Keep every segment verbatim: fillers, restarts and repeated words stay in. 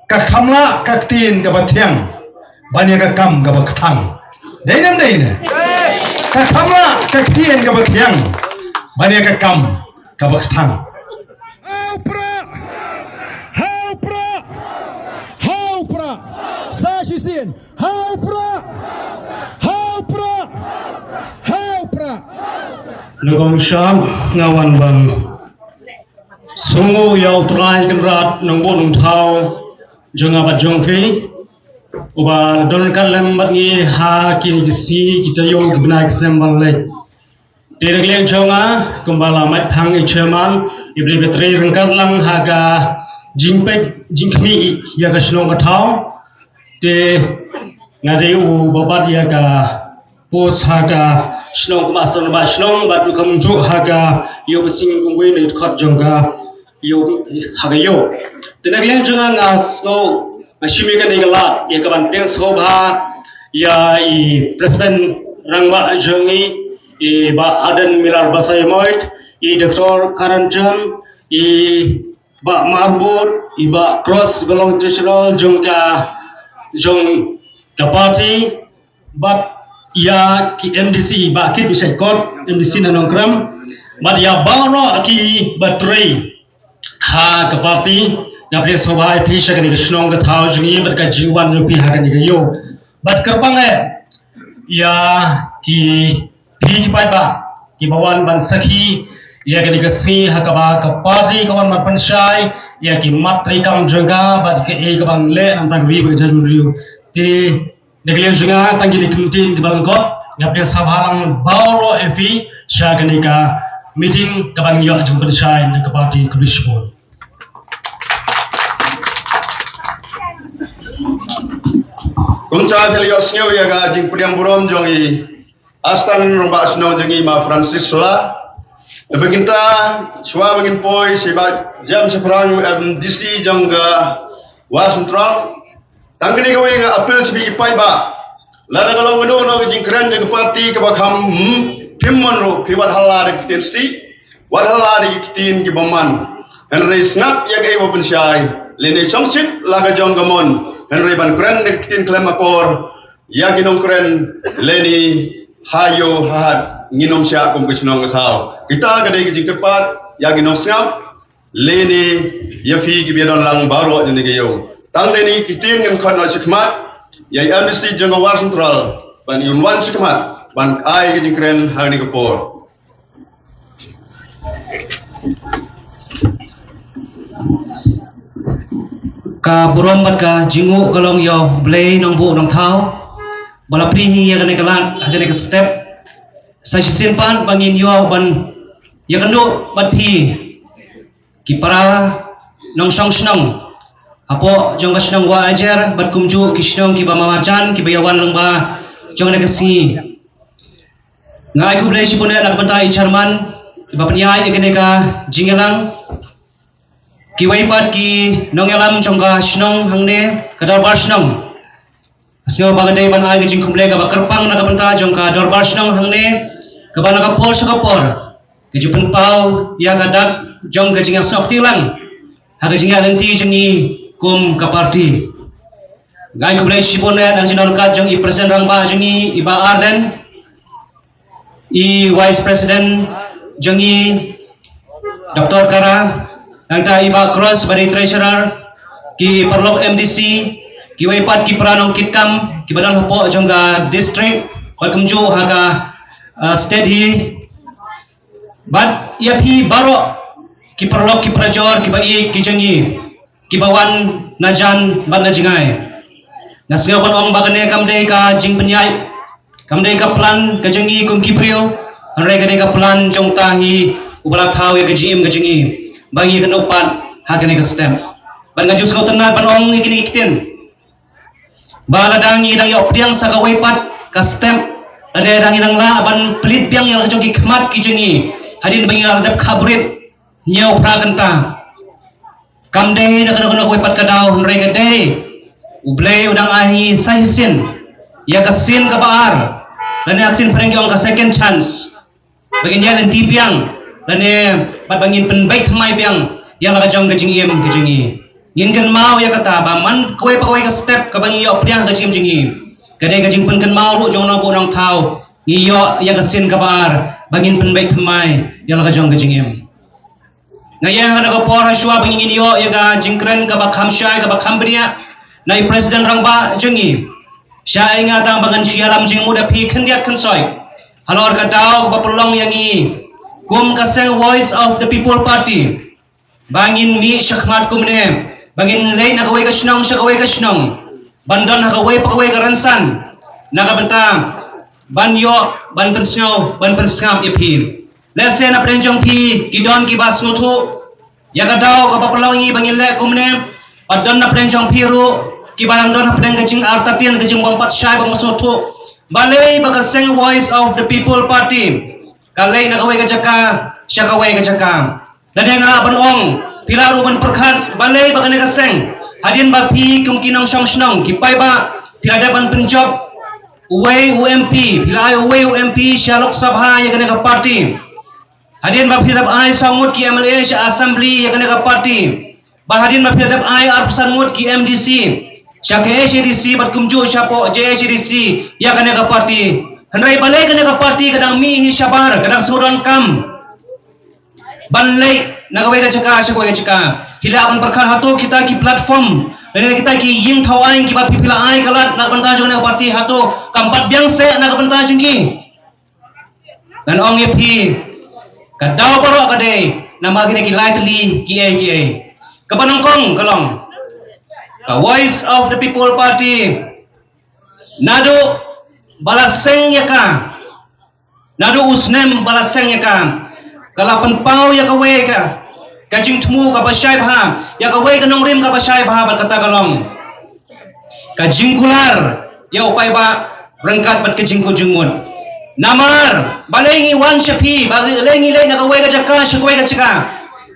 Ka kham lah ka ktien kaba thiang ban ïa ka kam kaba kthang. Dei ne em dei ne? Ka kham lah ka ktien kaba thiang ban ïa ka kam kaba kthang. Ha u Prah! Ha u Prah! Ha u Prah! Sa shisien! Ha u Prah! Ha u Prah! Ha u Prah! Nongkong sham nga wan ban sngewnguh ïa U Trai Kynrad Nongbuh Nongthaw jong nga bad jong phi, uba don ryngkat lem bad ngi ha kine ki sngi, ki taïew, ki bnai, ki snem ban leit. Te na ka liang jong nga, kumba la mait phang i chairman, i Blei ba trei ryngkat lang ha ka jingpeit jingkhmih ïa ka shnong ka thaw. Te nga dei uba bat ïa ka post ha ka shnong, kum u master rangbah shnong, bad kumjuh ha ka ïew Basing Kumwei na ki dkhot jong ka ïew, ha ka ïew. Te na ka liang jong nga, nga sngew, nga shim ïa kane ka lad ïa ka ban pdiang sngewbha ïa i President Rangbah jong ngi, i Bah Ardent Miller Basaiawmoit, i Doctor Karan Jem, i Bah Mahbub, i Bah Cross ba long treasurer jong ka, jong ka party, bad ïa ki M D C, Bah Kit Bishai Kot, M D C na Nongkrem, bad ïa baroh kiba trei ha ka party. Nga pdiang sngewbha ïa phi sha kane ka shnong ka thaw jong ngi bad ka jingwan jong phi ha kane ka ïew. Bad kyrpang eh ïa ki, phi ki paidbah kiba wan ban sakhi ïa kane ka sngi ha kaba ka party ka wan ban pynshai ïa ki mat treikam jong ka bad kaei kaba ngi leh na ka bynta ka ri bad ka jaitbynriew. Te na ka liang jong nga, tang kine ki ktien kiba lyngkot, nga pdiang sngewbha lang baroh ïa phi sha kane ka meeting kaba ngi ïoh jingpynshai na ka party. Khublei shibun. Kumta phi la ïohsngew ïa ka jingpdiang burom jong i Assistant Rangbah Shnong jong ngi, Ma Francis Shylla. Te ba kynta, shuwa ba ngin poi sha i Bah James Shaphrang, M D C jong ka War Central, tang kane kawei nga appeal sha phi ki paidbah. Lada ka long kano kano ka jingkren jong ka party kaba kham, hmm, phim mon ruh, phi wat hala da ki ktien sih, wat hala da ki ktien kiba man. Hynrei sngap ïa kaei ba pynshai. Lane shongshit la ka jong ka mon, hynrei ban kren da ki ktien khlem akor ïa ki nongkren lane ha ïew ha hat, ngin ym shah kum ka shnong ka thaw. Kita ka dei ka jingkyrpad ïa ki nongsngap lane ïa phi kiba ïadon lang baroh jong kane ka ïew. Tang dei kine ki ktien ngin khot noh shakhmat ïa i M D C jong ka War Central ban ïawan shakhmat ban ai ka jingkren ha kane ka por. Ka burom bad ka jingnguh ka long ïa U Blei Nongbuh Nongthaw ba la plie hi ïa kane ka lad ha kane ka step. Sa shisien pat ba ngin ïoh ban ïakynduh bad phi ki para nongshong shnong hapoh jong ka shnong Wah Ajer bad kumjuh ki shnong kiba marjan kiba ïawan lyngba jong kane ka sngi. Nga ai khublei shibun na ka bynta i chairman ba pynïaid ïa kane ka jingïalang. Kiwei pat ki nongïalam jong ka shnong hangne, ka dorbar shnong. Nga sngew ba nga dei ban ai ka jingkhublei kaba kyrpang na ka bynta jong ka dorbar shnong hangne, kaba na ka por sha ka por ka ju pynpaw ïa ka dak jong ka jingïasnoh kti lang ha ka jingïaid lynti jong ngi kum ka party. Nga ai khublei shibun na ka jingdon ryngkat jong i President Rangbah jong ngi, i Bah Ardent, i Vice President jong ngi, Doctor Kara, nangta i Bah Cross ba dei Treasurer, ki paralok M D C, kiwei pat ki para nongkitkam kiba don hapoh jong ka district, bad kumjuh ha ka, uh, state hi. Bad ïa phi baroh ki paralok ki parajor kiba ïeit ki jong ngi, kiba wan na jan bad na jngai. Nga sngew ban ong ba kane kam dei ka jingpynïaid, kam dei ka plan ka jong ngi kum ki briew, hynrei ka dei ka plan jong uta hi uba la thaw ïa ka jingim ka jong ngi ba ngi kynduh pat ha kane ka step. Bad nga ju sngewtynnat ban ong ïa kine ki ktien ba lada ngi dang ïoh pdiang sa kawei pat ka step, lada ngi dang lah ban plie biang ïa la jong ki khmat ki jong ngi hadien ba ngi la dep khabrit hynñiew phra kynta. Kam dei na kano kano kawei pat ka daw, hynrei ka dei U Blei u dang ai hi sa shisien ïa ka sien kaba ar, lane ha ka ktien phareng ki ong ka second chance, ba ngin ïaid lynti biang lane bad ba ngin pynbeit thymmai biang ïa la ka jong ka jingim ka jong ngi. Ngin kynmaw ïa kata ba man kawei pa kawei ka step kaba ngi ïoh pdiang ka jingim jong ngi, ka dei ka jingpynkynmaw ruh jong u nongbuh nongthaw. Ngi ïoh ïa ka sien kaba ar ba ngin pynbeit thymmai ïa la ka jong ka jingim. Nga ïa nga da ka por ha shuwa ba ngin ïoh ïa ka jingkren kaba kham shai kaba kham bniah na i President Rangbah jong ngi. Sha ïa nga tang ba ngan shu ïalam jingmut ïa phi khyndiat khynsoi halor ka daw kaba pynlong ïa ngi kum ka seng Voice of the People Party ba ngin mih shakhmat kumne ba ngin leit na kawei ka shnong sha kawei ka shnong ban don ha kawei pa kawei ka rynsan na ka bynta ban ïoh ban pynsngew ban pynsngap ïa phi. Lehse na pdeng jong phi ki don kiba sngewthuh ïa ka daw kaba pynlong ïa ngi ba ngin leh kumne. Bad don na pdeng jong phi ruh kiba dang don na pdeng ka jingartatien ka jingbym pat shai bym sngewthuh balei ba ka seng Voice of the People Party ka leit na kawei ka jaka sha kawei ka jaka. Lane nga lah ban ong phi lah ruh ban pyrkhat balei ba kane ka seng hadien ba phi kum ki nongshong shnong ki paidbah phi la dep ban pynjop uwei u M P, phi la ai uwei u M P sha Lok Sabha ïa kane ka party. Hadien ba phi la dep ai saw ngut ki M L A sha Assembly ïa kane ka party. Ba hadien ba phi la dep ai arphew san ngut ki M D C sha K H A D C bad kumjuh shapoh J H A D C ïa kane ka party. Hynrei balei kane ka party ka dang mih hi shabar ka dang sngewdon kam ban leit na kawei ka jaka sha kawei ka jaka. Phi lah ban pyrkhat hato kita ki platform lane kita ki ïing thaw aiñ kiba phi phi la ai ka lad na ka bynta jong kane ka party hato kam pat biang seh na ka bynta jong ki. Ngan ong ïa phi ka daw baroh ka dei namar kine ki lai tylli kiei kiei. Kaba nyngkong ka long ka Voice of the People Party naduh ba la seng ïa ka, naduh u snem ba la seng ïa ka, ka la pynpaw ïa kawei ka ka jingthmu kaba shai bha, ïa kawei ka nongrim kaba shai bha bad kata ka long ka jingkular ïa u paidbah ryngkat bad ka jingkut jingmut. Namar balei ngi wan sha phi, balei ngi leit na kawei ka jaka sha kawei ka jaka?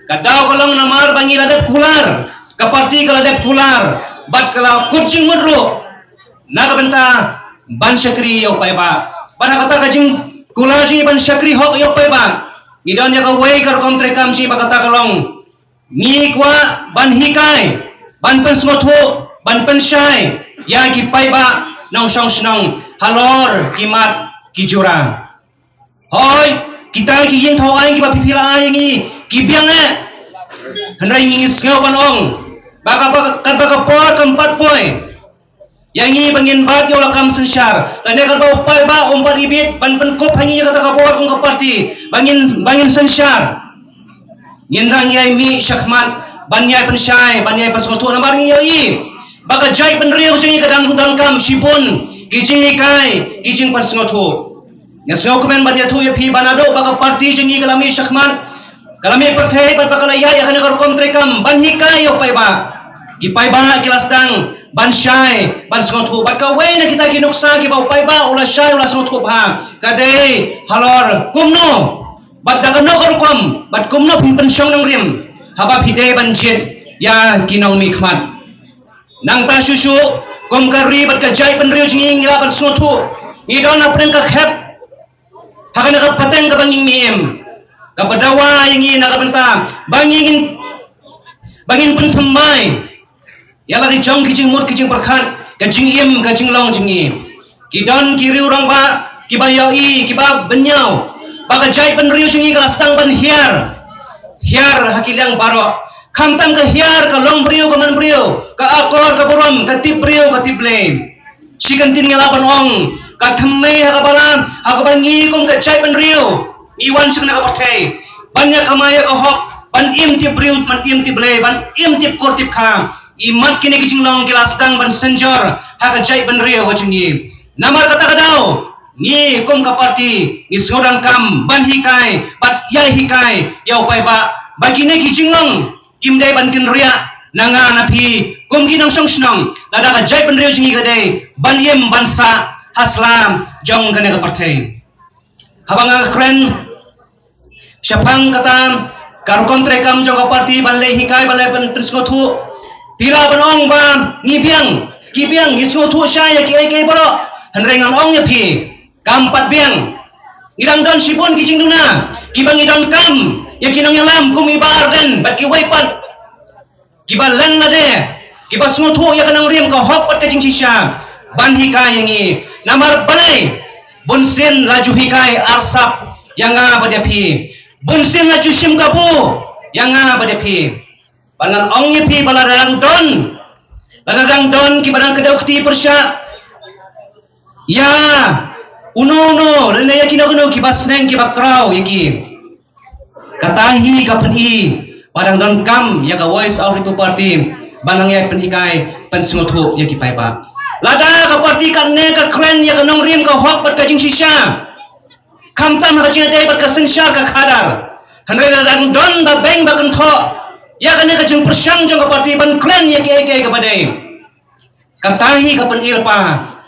Ka daw ka long namar ba ngi la dep kular, ka party ka la dep kular bad ka la kut jingmut ruh na ka bynta ban shakri ïa u paidbah. Bad ha kata ka jingkular jong ngi ban shakri hok ïa u paidbah, ngi don ïa kawei ka rukom treikam jong ngi ba kata ka long ngi kwah ban hikai, ban pynsngewthuh, ban pynshai ïa ki paidbah nongshong shnong halor ki mat ki jura. Hooid, kita ki ïing thaw aiñ kiba phi phi la ai ïa ngi ki biang eh. Hynrei ngi sngew ban ong ba ka ba ka por kam pat poi ïa ngi ba ngin bat ïa u lakam synshar. Lane katba u paidbah um bat ibit ban pynkup ha ngi ïa kata ka bor kum ka party ba ngin ba ngin synshar. Ngin dang ïai mih shakhmat ban ïai pynshai ban ïai pynsngewthuh namar ngi ïohi ba ka jaitbynriew jong ngi ka dang donkam shibun ki jinghikai ki jingpynsngewthuh. Nga sngewkmen ban ïathuh ïa phi ba naduh ba ka party jong ngi ka la mih shakhmat, ka la mih pyrthei bad ba ka la ïaid ïa kane ka rukom treikam ban hikai ïa u paidbah, ki paidbah ki la sdang ban shai ban sngewthuh bad kawei na kita ki nuksa kiba u paidbah u la shai u la sngewthuh bha ka dei halor kumno bad da kano ka rukom bad kumno phin pynshong nongrim haba phi dei ban jied ïa ki nongmihkhmat. Nangta shuh shuh kum ka ri bad ka jaitbynriew jong ngi ngi lah ban sngewthuh ngi don hapdeng ka khep ha kane ka pateng kaba ngi im, kaba dawa ïa ngi na ka bynta ba ngi ngin ba ngin pynthymmai ïa la ki jong ki jingmut ki jingpyrkhat, ka jingim ka jinglong jong ngi. Ki don ki riew rangbah kiba ïohi kiba bynñiaw ba ka jaitbynriew jong ngi ka la sdang ban hiar, hiar ha ki liang baroh. Khamtam ka hiar ka long briew ka man briew, ka akor ka burom, ka tip briew ka tip Blei. Shi kyntien ngi lah ban ong ka thymmei ha kaba la ha kaba ngi kum ka jaitbynriew ngi wan sha kane ka pyrthei ban ïa kamai ïa ka hok, ban im tip briew, ban im tip Blei, ban im tip kur tip kha. Imat kine ki jinglong ki la sdang ban synjor ha ka jaitbynriew ka jong ngi. Namar kata ka daw ngi kum ka party ngi sngewdon kam ban hikai bad ïai hikai ïa u paidbah ba kine ki jinglong kim dei ban kynriah na nga na phi kum ki nongshong shnong, lada ka jaitbynriew jong ngi ka dei ban im ban sah ha sla jong kane ka pyrthei. Haba nga kren shaphang kata ka rukom treikam jong ka party ban leit hikai ban leit pyn- pynsngewthuh, phi lah ban ong ba ngi biang, ki biang, ngi sngewthuh shai ïa kiei kiei baroh. Hynrei ngan ong ïa phi, kam pat biang. Ngi dang don shibun ki jingduna kiba ngi donkam ïa ki nongïalam kum i Bah Ardent bad kiwei pat kiba len lade, kiba sngewthuh ïa ka nongrim ka hok bad ka jingshisha ban hikai ïa ngi. Namar balei? Bunsien la ju hikai arsap ïa nga bad ïa phi. Bunsien la ju shim kabu ïa nga bad ïa phi. Ba ngan ong ïa phi ba lada dang don, lada dang don kiba dang kdew kti pyrshah ïa uno uno, lane ïa kino kino kiba sneng kiba kraw ïa ki. Kata hi ka pyni ba dang donkam ïa ka Voice of People Party ban nang ïa pynhikai, pynsngewthuh ïa ki paidbah. Lada ka party katne ka kren ïa ka nongrim, ka hok bad ka jingshisha, khamtam ha ka jingïadei bad ka synshar ka khadar, hynrei lada dang don ba beng ba kynthoh ïa kane ka jingpyrshang jong ka party ban kren ïa kiei kiei kaba dei. Kata hi ka pyni lypa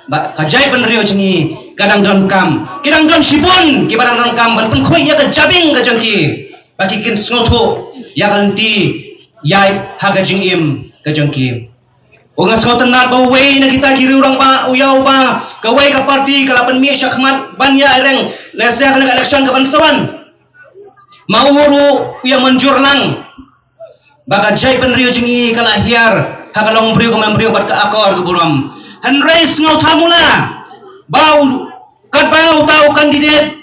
ba ka jaitbynriew jong ngi ka dang donkam, ki dang don shibun kiba dang donkam ban pynkhuid ïa ka jabieng ka jong ki, ba ki kin sngewthuh ïa ka lynti ïa ha ka jingim ka jong ki. U nga sngewtynnat ba uwei na kita ki riewrangbah u ïa uba kawei ka party ka la pynmih shakhmat ban ïa reng lehse ha kane ka election ka ban sa wan. Ma u ruh u ïa mynjur lang ba ka jaitbynriew jong ngi ka la hiar ha ka longbriew ka manbriew bad ka akor ka burom. Hynrei sngewthuh mula ba u, katba uta u candidate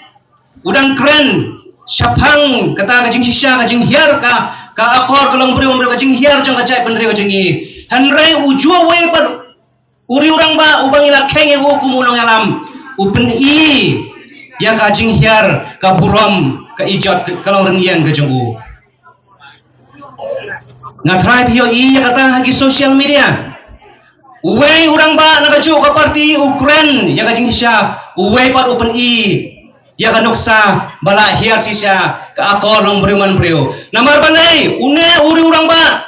u dang kren shaphang kata ka jingshisha, ka jinghiar ka, ka akor ka longbriew manbriew, ka jinghiar jong ka jaitbynriew jong ngi. Hynrei u juh uwei pat u riewrangbah uba ngi la kheiñ ïa u kum u nongïalam u pyni ïa ka jinghiar ka burom, ka ijot, ka, ka longrynïeng ka jong u. Nga tharai phi ïohi ïa kata ha ki social media. Uwei u rangbah na kajuh ka party u kren ïa ka jingshisha, uwei pat u pyni ïa ka nuksa ba la hiar shisha ka akor longbriew manbriew. Namar balei? Une u riewrangbah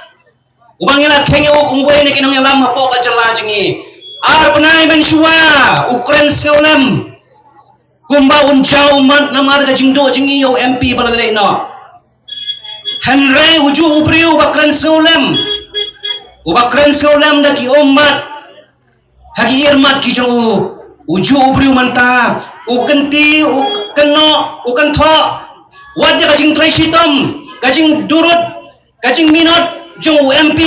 uba ngi la kheiñ ïa u kum uwei na ki nongïalam hapoh ka jylla jong ngi, ar bnai mynshuwa u kren sngewlem kumba un jaw ummat namar ka jingduh jong ngi ïa u M P ba la leit noh. Hynrei u juh u briew uba kren sngewlem, uba kren sngewlem da ki ummat ha ki ïarmat ki jong u, u juh u briew mynta u kynti, u kynnoh, u kynthoh wat ïa ka jingtrei shitom, ka jingdurut, ka jingminot jong u M P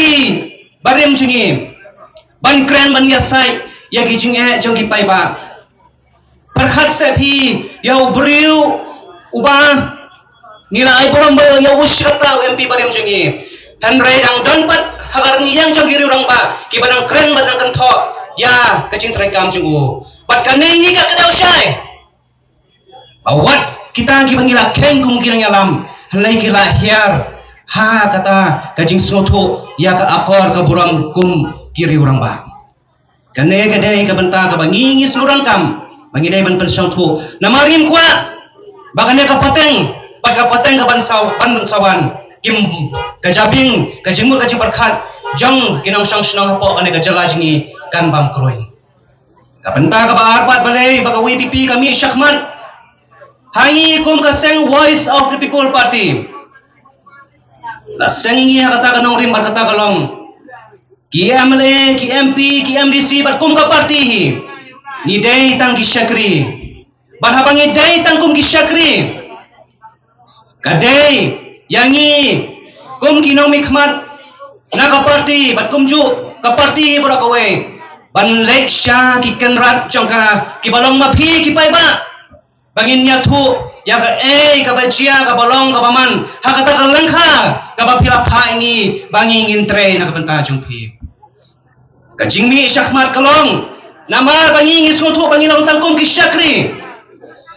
barim jong ngi ban kren ban ïasaid ïa ki jingeh jong ki paidbah. Pyrkhat seh phi ïa u briew uba ngi la ai burom ba ïa u shi katta u M P barim jong ngi. Hynrei dang don pat ha ka rynïeng jong ki riewrangbah kiba dang kren bad dang kynthoh ïa ka jingtrei kam jong u. Bad kane ngi ka kdew shai ba wat kita kiba ngi la kheiñ kum ki nongïalam, hynrei ki la hiar ha kata ka jingsngewthuh ïa ka akor ka burom kum ki riewrangbah. Kane ka dei ka bynta kaba ngi ngi sngewdonkam ba ngi dei ban pynsngewthuh. Namar ngim kwah ba kane ka pateng, ba ka pateng ka ban sa, ban sa wan, kim, ka jabieng, ka jingmut ka jingpyrkhat jong ki nongshong shnong hapoh kane ka jylla jong ngi kan bam kruiñ. Ka bynta kaba ar pat balei ba ka V P P ka mih shakhmat ha ngi kum ka seng Voice of the People Party. La seng ngi ha kata ka nongrim bad kata ka long. Ki M L A, ki M P, ki M D C bad kum ka party hi ngi dei tang ki shakri. Bad haba ngi dei tang kum ki shakri, ka dei ïa ngi kum ki nongmihkhmat na ka party bad kumjuh ka party baroh kawei ban leit sha ki kynrad jong ka kiba long ma phi ki paidbah, ba ngin ïathuh ïa kaei kaba jia, kaba long, kaba man ha kata ka lyngkha kaba phi la phah ïa ngi ba ngi ngin trei na ka bynta jong phi. Ka jingmih shakhmat ka long namar ba ngi ngi sngewthuh ba ngi long tang kum ki shakri.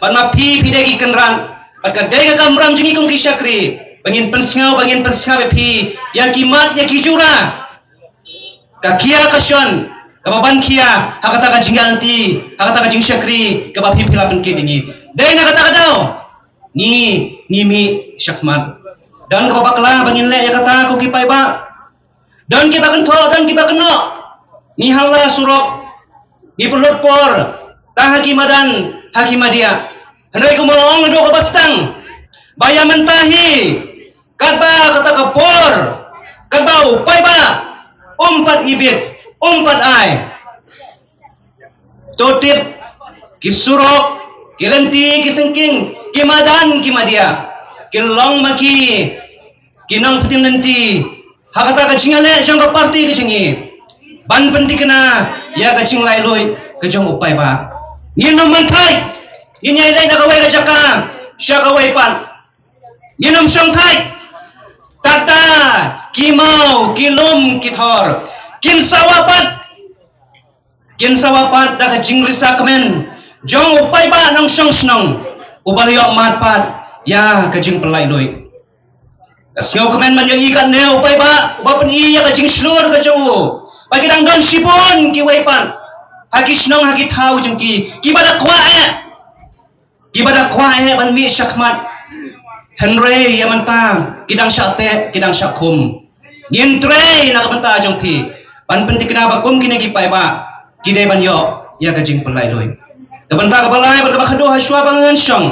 Bad ma phi phi dei ki kynrad, bad ka dei ka kamram jong ngi kum ki shakri ba ngin pynsngew, ba ngin pynsngew ïa phi ïa ki mat ïa ki jura, ka khia ka shon kaba ban khia ha kata ka jingïaid lynti, ha kata ka jingshakri kaba phi phi la pynkit ïa ngi. Dei na kata ka daw ngi ngi mih shakhmat. Don kaba bakla ba ngin leh ïa kata ko ki paidbah. Don kiba kynthoh, don kiba kynnoh. Ngi halla surok, ngi pynlut por tang ha ki madan, ha ki madia. Hynrei kumba la ong naduh kaba sdang ba ïa mynta hi katba kata ka por, katba u paidbah um pat ibit, um pat ai, to tip, ki surok, ki lynti, ki syngkien, ki madan, ki madia kin long ma ki ki nongpyntip lynti Ha kata ka jingïaleh jong ka party ka jong ngi, ban pynthikna ïa ka jinglaitluid ka jong u paidbah. Ngin ym man thait, ngin ïai leit na kawei ka jaka sha kawei pat. Ngin ym shong thait. Kata ki maw, ki lum, ki thor kin sawa pat. Kin sawa pat da ka jingrisa kmen jong u paidbah nongshong shnong, uba la ïoh mad pat ïa ka jingpynlaitluid. Ka sngewkmen ban ïohi katne u paidbah uba pyni ïa ka jingshlur ka jong u. Ba ki dang don shibun kiwei pat ha ki shnong ha ki thaw jong ki, kiba da kwah eh, kiba da kwah eh ban mih shakhmat. Hynrei ïa mynta ki dang shah teh, ki dang shah khum. Ngin trei na ka bynta jong phi ban pynthikna ba kum kine ki paidbah ki dei ban ïoh ïa ka jingpynlaitluid. Ka bynta kaba lai bad kaba khadduh ha shuwa ba ngan shong,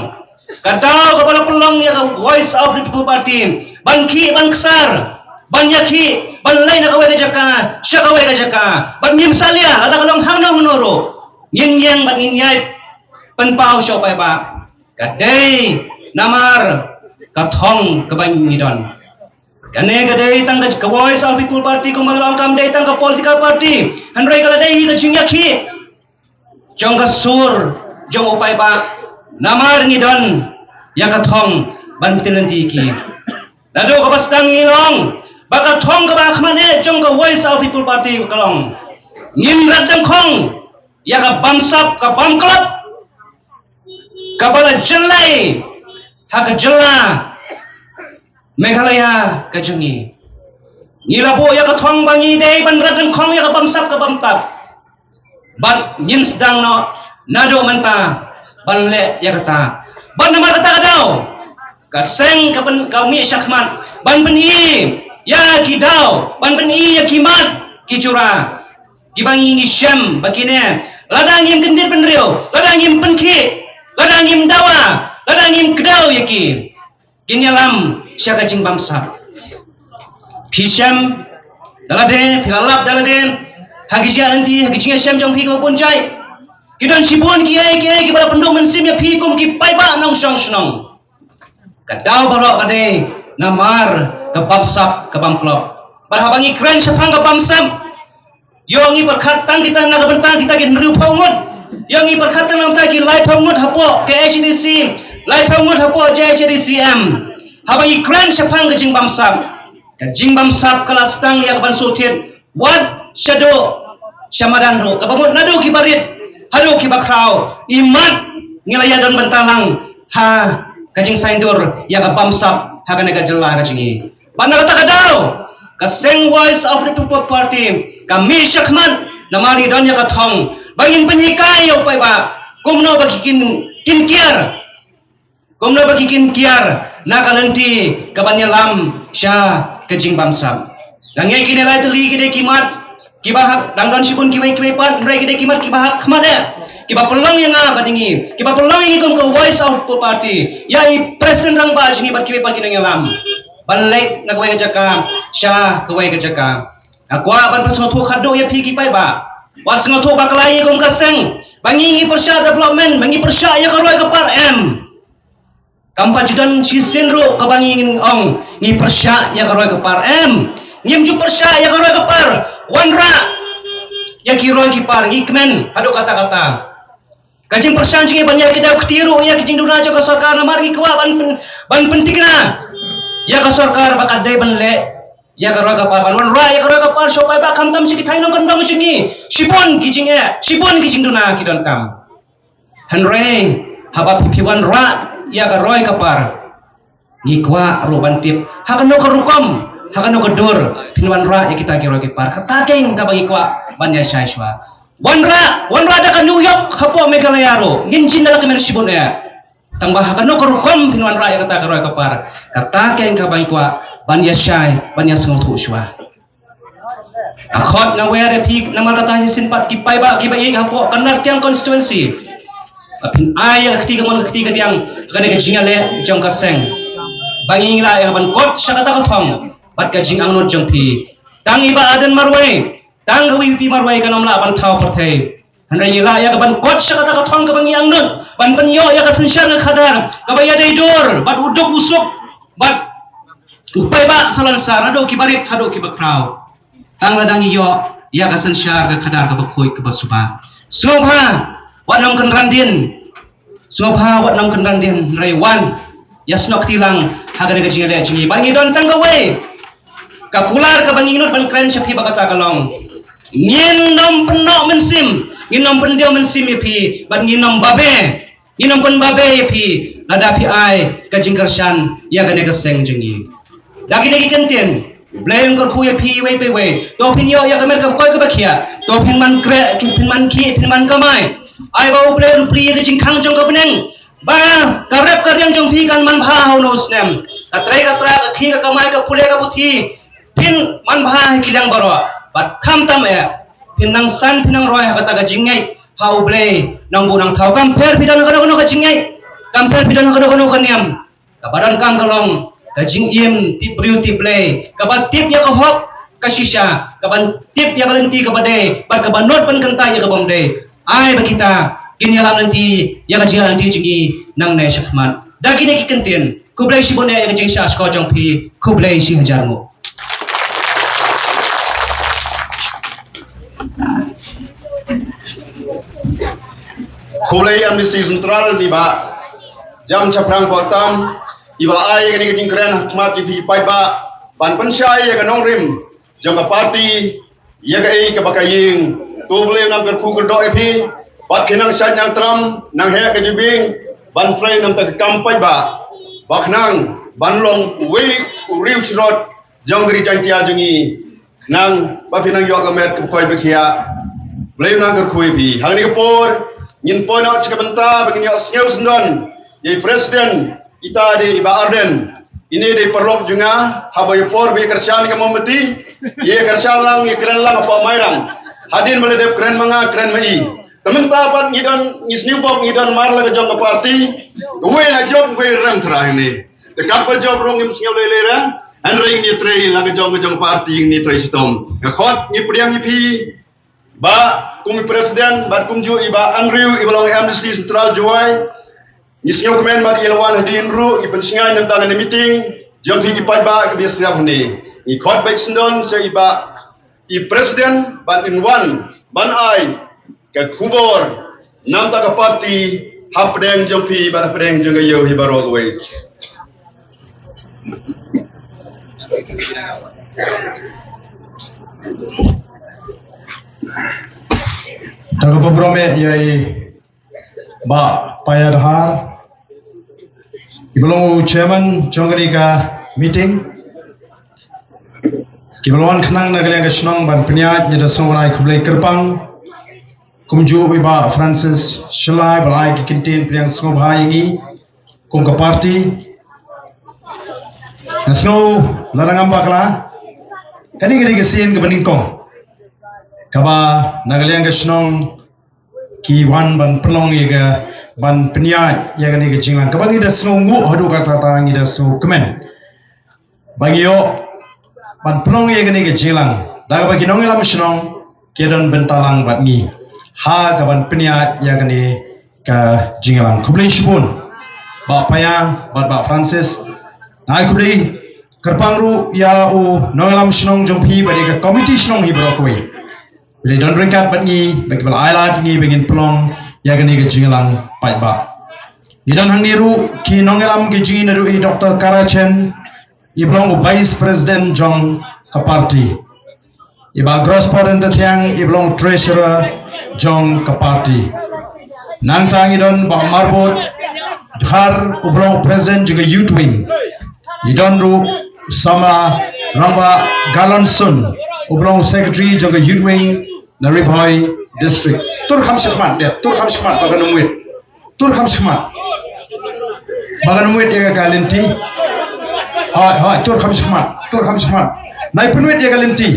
ka daw kaba la pynlong ïa ka Voice of the People Party ban khih ban ksar, ban ïakhih, ban leit na kawei ka jaka sha kawei ka jaka. Bad ngim salia lada ka long hangno hangno ruh, ngin ïeng bad ngin ïai pynpaw sha u paidbah. Ka dei namar ka thong kaba ngi don. Kane ka dei tang ka, ka Voice of People Party kumba nga la ong, kam dei tang ka political party, hynrei ka la dei hi ka jingïakhih jong ka sur jong u paidbah. Namar ngi don ïa ka thong ban pynlynti ki. Naduh kaba sdang ngi la ong ba ka thong kaba khmat eh jong ka Voice of People Party ka long, ngin rat jangkhong ïa ka bamsap ka bamklop kaba la jyllei ha ka jylla Meghalaya ka jong ngi. Ngi la buh ïa ka thong ba ngi dei ban rat jangkhong ïa ka bamsap ka bamklop. Bad ngin sdang noh naduh mynta ban leh ïa kata. Bad namar kata ka daw ka seng ka pyn, ka mih shakhmat ban pyni ïa ki daw, ban pyni ïa ki mat ki jura kiba ngi, ngi shem ba kine, lada ngim kyndit bynriew, lada ngim pynkhih, lada ngim dawa, lada ngim kdew ïa ki, kin ïalam sha ka jingbamsap. Phi shem da lade, phi la lap da lade ha ki jingïaid lynti, ha ki jingïashem jong phi kiba bun jait. Ki don shibun kiei kiei kiba la pynduh mynsiem ïa phi kum ki paidbah nongshong shnong. Ka daw baroh ka dei namar ka bamsap ka bamklop. Bad haba ngi kren shaphang ka bamsap, ïoh ngi pyrkhat tang kita na ka bynta kita ki hynriewphew ngut, ïoh ngi pyrkhat tang na ka bynta ki laiphew ngut hapoh K H A D C, laiphew ngut hapoh J H A D C M. Haba ngi kren shaphang ka jingbamsap, ka jingbamsap ka la sdang ïa ka ban shu thied wat shaduh sha madan ruh, kaba mut naduh kiba rit haduh kiba khraw, imat ngi la ïadon bynta lang ha ka jingsaiñdur ïa ka bamsap ha kane ka jylla ka jong ngi. Bad na kata ka daw ka seng Voice of the People Party ka mih shakhmat namar ngi don ïa ka thong ba ngin pynhikai ïa u paidbah kumno ba ki kin, kin kiar, kumno ba ki kin kiar na ka lynti ka ban ïalam sha ka jingbamsap. Nga ngeit kine lai tylli ki dei ki mat kiba hap, dang don shibun kiwei kiwei pat, hynrei ki dei ki mat kiba hap khmat eh, kiba pynlong ïa nga bad ïa ngi, kiba pynlong ïa ngi kum ka Voice of People Party, ïa i President Rangbah jong ngi bad kiwei pat ki nongïalam, ban leit na kawei ka jaka sha kawei ka jaka. Nga kwah ban pynsngewthuh khatduh ïa phi ki paidbah, wat sngewthuh bakla ïa ngi kum ka seng ba ngi, ngi pyrshah development, ba ngi pyrshah ïa ka roi ka par, em. Kam pat ju don shisien ruh kaba ngi ngin ong ngi pyrshah ïa ka roi ka par, em. Ngim ju pyrshah ïa ka roi ka par. Wanrah ïa ki roi ki par, ngi kmen haduh katta katta. Ka jingpyrshang jong ngi ban ïa kdew kti ruh ïa ki jingduna jong ka sorkar namar ngi kwah ban pyn, ban pynthikna ïa ka sorkar ba ka dei ban leh ïa ka roi ka par, ban wanrah ïa ka roi ka par sha u paidbah, khamtam sha ki thaiñ nongkyndong jong ngi. Shibun ki jingeh, shibun ki jingduna ki donkam. Hynrei haba phi, phi wanrah ïa ka roi ka par, ngi kwah ruh ban tip ha kano ka rukom, ha kano ka dur phin wanrah ïa kita ki roi ki par. Kata keiñ kaba ngi kwah ban ïa shai shuwa. Wanrah, wanrah da ka New York hapoh Meghalaya ruh, ngin jin da la kmen shibun eh. Tangba ha kano ka rukom phin wanrah ïa kata ka roi ka par, kata keiñ kaba ngi kwah ban ïa shai, ban ïa sngewthuh shuwa. Nga khot nga wer ïa phi namar kata shisien pat ki paidbah kiba ïeit hapoh Kynrad Kiang constituency, ba phin ai ïa ka kti kamon ka kti kadiang ha kane ka jingïaleh jong ka seng, ba ngi lah ïa ka ban kot sha kata ka thong bad ka jingangnud jong phi. Tang i Bah Ardent marwei, tang ka V P P marwei kan ym lah ban thaw pyrthei. Hynrei ngi lah ïa ka ban kot sha kata ka thong kaba ngi angnud, ban pynïoh ïa ka synshar ka khadar kaba ïadei dur bad u duk u suk bad U paidbah Salonsar, haduh ki barit haduh ki bakhraw, tang lada ngi ïoh ïa ka synshar ka khadar kaba khuid kaba suba. Sngewbha wat nym kynran dien. Sngewbha wat nym kynran dien, hynrei wan ïasnoh kti lang ha kane ka jingïaleh jong ngi. Ba ngi don tang kawei ka kular kaba ngi nud ban kren sha phi, ba kata ka long, ngin nym pynnoh mynsiem, ngin nym pyndiaw mynsiem ïa phi, bad ngin nym babe, ngin nym pynbabe ïa phi lada phi ai ka jingkyrshan ïa kane ka seng jong ngi. Da kine ki kyntien, U Blei un kyrkhu ïa phi iwei pa iwei. To phin ïoh ïa ka met ka bkoi kaba khiah, to phin man kreh, phin man khih, phin man kamai. Ai ba U Blei un plie ïa ka jingkhang jong ka bneng, ba ka rep ka riang jong phi kan manbha ha uno u snem. Ka trei ka tra, ka khih ka kamai, ka pule ka puthi, phin manbha ha ki liang baroh. Bad khamtam eh, phin nang san, phin nang roi ha kata ka jingngeit ha U Blei Nongbuh Nongthaw. Kam pher phi don ha kano kano ka jingngeit, kam pher phi don ha kano kano ka niam, kaba donkam ka long ka jingim tip briew tip Blei, kaba tip ïa ka hok ka shisha, kaba tip ïa ka lynti kaba dei, bad kaba nud ban kyntait ïa ka bym dei. Ai ba kita kin ïalam lynti ïa ka jingïaid lynti jong ngi nangne shakhmat. Da kine ki kyntien, khublei shibun eh ïa ka jingshah shkor jong phi, khublei shihajar nguh. Khublei M D C Central, i Bah Jam Shaphrang Pohtam, i ba la ai kane ka jingkren ha khmat jong phi paidbah, ban pynshai ïa ka nongrim jong ka party, ïa kaei kaba ka ïeng. To U Blei un nang kyrkhu kyrdoh ïa phi, bad phin nang shait nang tram, nang heh ka jubing, ban trei na ka bynta ka kam paidbah, ba khnang ban long uwei u riew syrot jong ka Ri Jaintia jong ngi, khnang ba phin nang ïoh ka met ka bkoi ba khiah. U Blei un nang kyrkhu ïa phi. Ha kane ka por, ngin poi noh sha ka bynta ba ngin ïohsngew syndon ïa i President, ita dei i Bah Ardent. Ine dei i paralok jong nga, haba ïa por ba ïa kyrshan ka mombati, ïa kyrshan lang, ïa kren lang hapoh Mairang. Hadien ba la dep kren ma nga, kren ma i. Te mynta pat ngi don, ngi sniewbok ngi don mar la ka jong ka party, kawei la jop, kawei rem trai ne. Te katba jop ruh ngim sngew lei lei re, hynrei ngin ïatrei la ka jong ka jong ka party, ngin ïatrei shitom. Nga khot ngi pdiang ïa phi, Bah, kum i President, bad kumjuh i Bah Andrew, i ba long M D C Central Jowai. Ngi sngewkmen bad i la wan hadien ruh, i pynshngaiñ na ka bynta kane ka meeting jong phi ki paidbah kiba ïasngap hangne. Ngi khot beit syndon sha i Bah, i President, ban wan ban ai ka khubor na ka bynta ka party hapdeng jong phi bad hapdeng jong ka ïew hi baroh kawei. Tang ka burom ïa i Bah Paya Dhar, i ba long u chairman jong kane ka meeting. Ki ba la wan khnang na ka liang ka shnong ban pynïaid, ngi da sngewbha ban ai khublei kyrpang. Kumjuh i Bah Francis Shylla, i ba la ai ki kyntien pdiang sngewbha ïa ngi kum ka party. Nga sngew lada ngam bakla, kane ka dei ka sien kaba nyngkong kaba na ka liang ka shnong ki wan ban pynlong ïa ka, ban pynïaid ïa kane ka jingïalang, kaba ngi da sngewnguh haduh katta katta, ngi da sngewkmen ba ngi ïoh ban pynlong ïa kane ka jingïalang da kaba ki nongïalam shnong ki don bynta lang bad ngi ha ka ban pynïaid ïa kane ka jingïalang. Khublei shibun Bah Paya bad Bah Francis. Nga ai khublei kyrpang ruh ïa u nongïalam shnong jong phi bad ïa ka komiti shnong hi baroh kawei. Ba la don ryngkat bad ngi, ba ki ba la ai lad ngi ba ngin pynlong ïa kane ka jingïalang paidbah. Ngi don hangne ruh ki nongïalam ki jong ngi, naduh i Doctor Karachen, i ba long u Vice President jong ka party. I Bah Grospor Ryntathiang, i ba long u Treasurer jong ka party. Nangta ngi don Bah Marbud Dhar, u ba long u President jong ka Youth Wing. Ngi don ruh u samla Rangbah Galonsun, u ba long u Secretary jong ka Youth Wing na Ri Bhoi District. Tur kham shakhmat, dep, tur kham shakhmat, ba kan ym wit. Tur kham shakhmat. Ba kan ym wit ïa ka lynti. Hoi, hoi, tur kham shakhmat, tur kham shakhmat. Nai pynwit ïa ka lynti.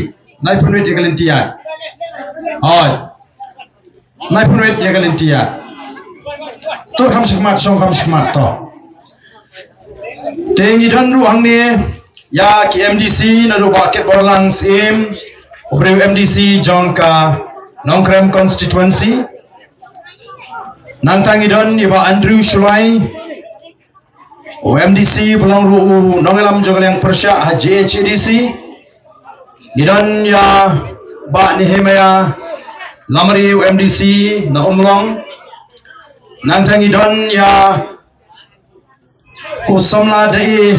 Nai pynwit ïa ka lynti ïa. Hoi. Nai pynwit ïa ka lynti ïa. Tur kham shakhmat, shong kham shakhmat to. Te ngi don ruh hangne ïa ki M D C, naduh Bah Kitborlang Syiem, u briew M D C jong ka Nongkrem constituency. Nangta ngi don ïa Bah Andrew Shullai, U MDC ba long ruh u nongïalam jong ka liang pyrshah ha JHADC. Ngi don ïa Bah Nehemiah Lamare, u MDC na Ummulong. Nangta ngi don ïa u Samla Dei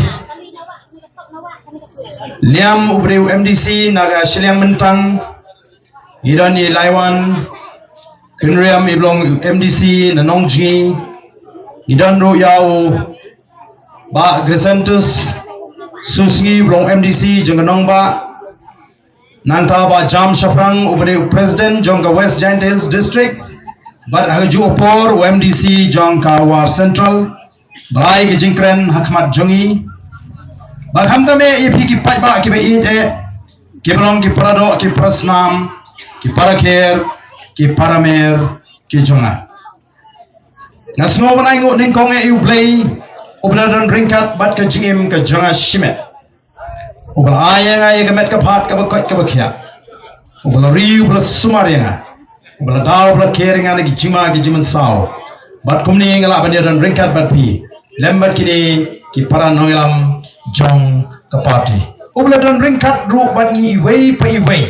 Liam, u briew MDC na ka shiliang Myntang. Ngi don i Laiwan Kynriam, i ba long MDC na Nongjngi. Ngi don ruh ïa u Bah Crescentus Susngi, ba long MDC jong ka Nongbah. Nangta Bah Jam Shaphrang, u briew president jong ka West Jaintia Hills District. Bad ha kajuh ka por u MDC jong ka War Central. Ba la ai ka jingkren ha khmat jong ngi. Bad khamtam eh ïa phi ki paidbah kiba ïeit eh, kiba long ki paradoh, ki parasnam, ki parakher, ki paramer ki jong nga. Nga sngew ban ai nguh nyngkong eh ïa u Blei uba la don ryngkat bad ka jingim ka jong nga shimet. Uba la ai ïa nga ïa ka met ka phad kaba koit kaba khiah. Uba la ri, uba la sumar ïa nga. Uba la daw, uba la ker ïa nga na ki jingma ki jingmynsaw. Bad kumne nga lah ban ïa don ryngkat bad phi lem bad kine ki para nongïalam jong ka party. Uba la don ryngkat ruh bad ngi iwei pa iwei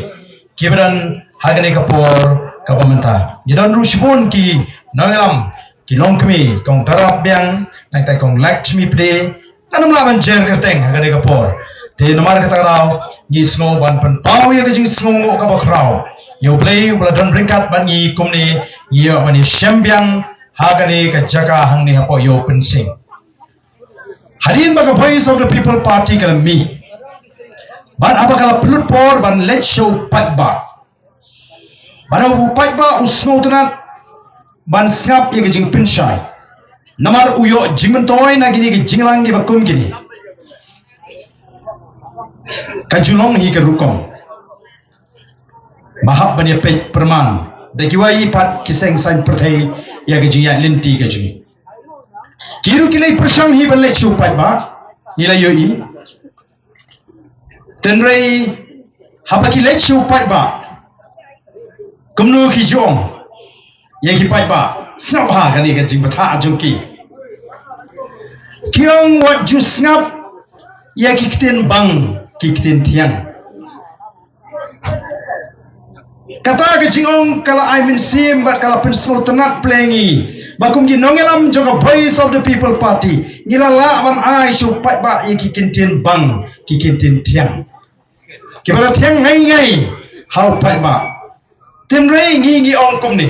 kiba don ha kane ka por kaba mynta. Ngi don ruh shibun ki nongïalam, ki longkmie, Kong Darap Biang, nangta Kong Lakshmi Pde, ngan ym lah ban jer kyrteng ha kane ka por. Te namar kata ka daw ngi sngew ban pynpaw ïa ka jingsngewnguh kaba khraw ïa u Blei uba la don ryngkat bad ngi kumne, ngi ïoh ban ïashem biang ha kane ka jaka hangne hapoh Ïew Pynsing. Hadien ba ka Voice of the People Party ka la mih bad haba ka la pynlut por ban leit sha u paidbah, bad u paidbah u sngewtynnat ban sngap ïa ka jingpynshai. Namar u ïoh jingmyntoi na kine ki jingïalang kiba kum kine. Ka ju long hi ka rukom ba hap ban ïa peit pyrman da kiwei pat ki seng saiñ pyrthei ïa ka jingïaid lynti ka jong ngi. Ki ruh ki la pyrshang hi ban leit sha u paidbah, ngi la ïohi. Hynrei haba ki leit sha u paidbah, kumno ki ju ong ïa ki paidbah? Sngap ha kane ka jingbthah jong ki. Ki ong wat ju sngap ïa ki ktien bang, ki ktien thiang. Kata ka jingong ka la ai mynsiem bad ka la pynsngewtynnat pyrshah ïa ngi ba kum ki nongïalam jong ka Voice of the People Party ngi la lah ban ai sha u paidbah ïa ki ktien bang, ki ktien thiang, kiba la thiang ngai ngai ha u paidbah. Hynrei ngi ngi ong kumne: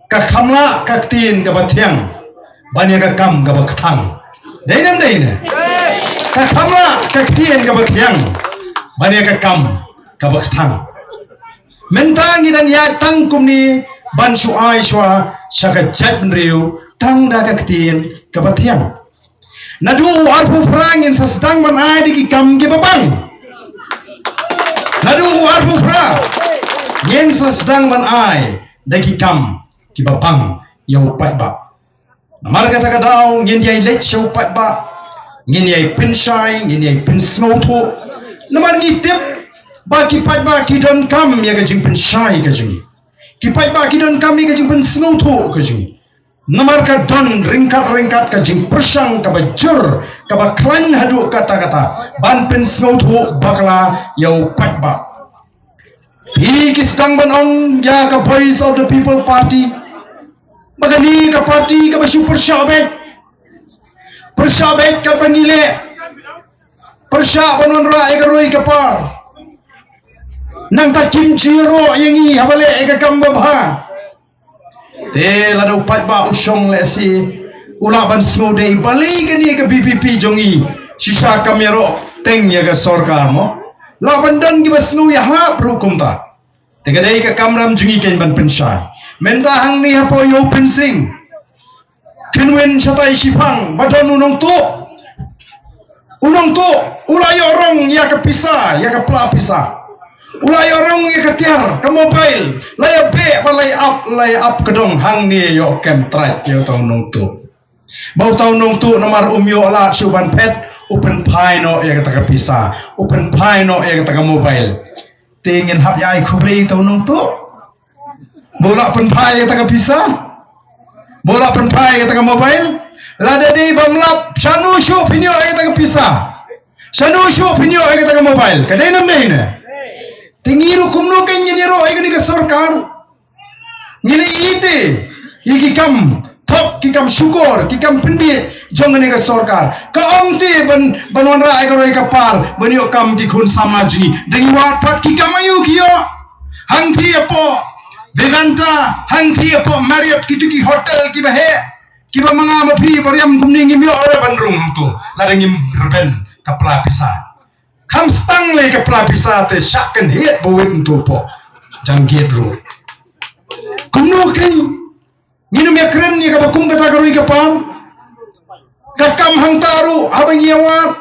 ka kham lah ka ktien kaba thiang ban ïa ka kam kaba kthang. Dei ne em dei ne? Ka kham lah ka ktien kaba thiang ban ïa ka kam kaba kthang. Mynta ngi dang ïaid tang kumne ban shu ai shuwa sha ka jaitbynriew tang da ka ktien kaba thiang. Naduh u arphew phra ngin sa sdang ban ai da ki kam kiba bang. Naduh u arphew phra ngin sa sdang ban ai da ki kam kiba bang ïa u paidbah. Namar kata ka daw ngin ïai leit sha u paidbah, ngin ïai pynshai, ngin ïai pynsngewthuh. Namar ngi tip ba ki paidbah ki donkam ïa ka jingpynshai ka jong ngi. Ki paidbah ki donkam ïa ka jingpynsngewthuh ka jong ngi. Namar ka don ryngkat ryngkat ka jingpyrshang kaba jur, kaba khlaiñ haduh katta katta ban pynsngewthuh bakla ïa u paidbah. Phi ki sdang ban ong ïa ka Voice of the People Party ba kane ka party kaba shu pyrshah beit. Pyrshah beit katba ngi leh. Pyrshah ban wanrah ïa ka roi ka par. Nangta kim ju ïaroh ïa ngi haba leh ïa ka kam babha. Te lada u paidbah u shong lehse u lah ban sngewdei balei kane ka VPP jong ngi shisha kam ïaroh teng ïa ka sorkar mo. Lah ban don kiba sngew ïahap ruh kumta. Te ka dei ka kamram jong ngi kein ban pynshai. Mynta hangne hapoh Ïew Pynsing, khynwin shatai shiphang ba don u nongtuh. U nongtuh u la ïoh rong ïa ka pisa, ïa ka pla pisa. U la ïoh rong ïa ka tiar, ka mobile. La ïa beh ba la ïa ap, la ïa ap ka dong. Hangne ïoh kem trai ïa uta u nongtuh. Ba uta u nongtuh namar um ïoh lad shuh ban phet, u pynphai noh ïa kata ka pisa, u pynphai noh ïa kata ka mobile. Te ngin hap ïa ai khublei ïa uta u nongtuh ba u la pynphai ïa kata ka pisa, ba u la pynphai ïa kata ka mobile. Lada dei bym lap, shano shuh phin ïoh ïa kata ka pisa? Shano shuh phin ïoh ïa kata ka mobile? Ka dei ne ym dei ne? Te ngi ruh kumno kein ngin ïaroh ïa kane ka sorkar? Ngi la ïeit te ïa ki kam thok, ki kam shukor, ki kam pynbiej jong kane ka sorkar. Ka ong te ban, ban wanrah ïa ka roi ka par ban ïoh kam ki khun samla jong ngi. Da ngi wad pat ki kam aïu ki ïoh? Hangtei hapoh Vivanta, hangtei hapoh Marriott, kito ki hotel kiba heh, kiba ma nga ma phi ba riam kumne ngim ïoh re ban rung hangto lada ngim rben ka pla pisa. Kham stang lei ka pla pisa te shah kynhied ba wit hangto hapoh Jangkit Road. Kumno kein ngin ym ïakren ïa kaba kum kata ka roi ka par? Ka kam hangta ruh haba ngi ïa wad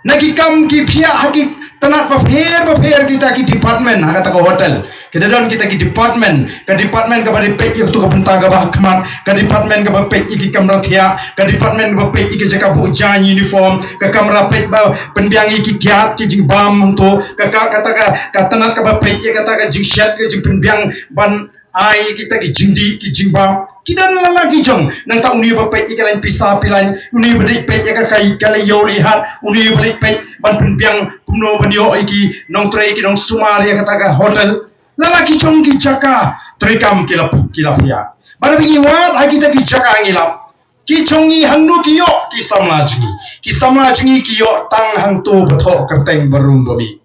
na ki kam ki phiah ha ki tnat bapher bapher, kita ki department ha kata ka hotel. Ki da don kita ki department, ka department kaba dei peit ïa katu ka bynta kaba ha khmat, ka department kaba peit ïa ki kamra thiah, ka department kaba peit ïa ki jaka buh jaiñ uniform, ka kamra peit ba pynbiang ïa ki kiad ki jingbam hangto, ka, ka, kata ka, ka tnat kaba peit ïa kata ka jingshet ka jingpynbiang ban ai kita ki jingdih ki jingbam. Ki don la la ki jong. Nangta une ba peit ïa ka lain pisa phi lain, une ba dei peit ïa ka kai ka la ïoh lihat, une ba dei peit ban pynbiang kumno ban ïoh ïa ki nongtrei ki nongsumar ïa kata ka hotel. La la ki jong ki jaka treikam ki la, ki la phiah. Bad haba ngi wad ha kita ki jaka ngi lap, ki jong ngi hangno ki ïoh? Ki samla jong ngi, ki samla jong ngi ki ïoh tang hangto ba thoh kyrteng ba rung ba mih.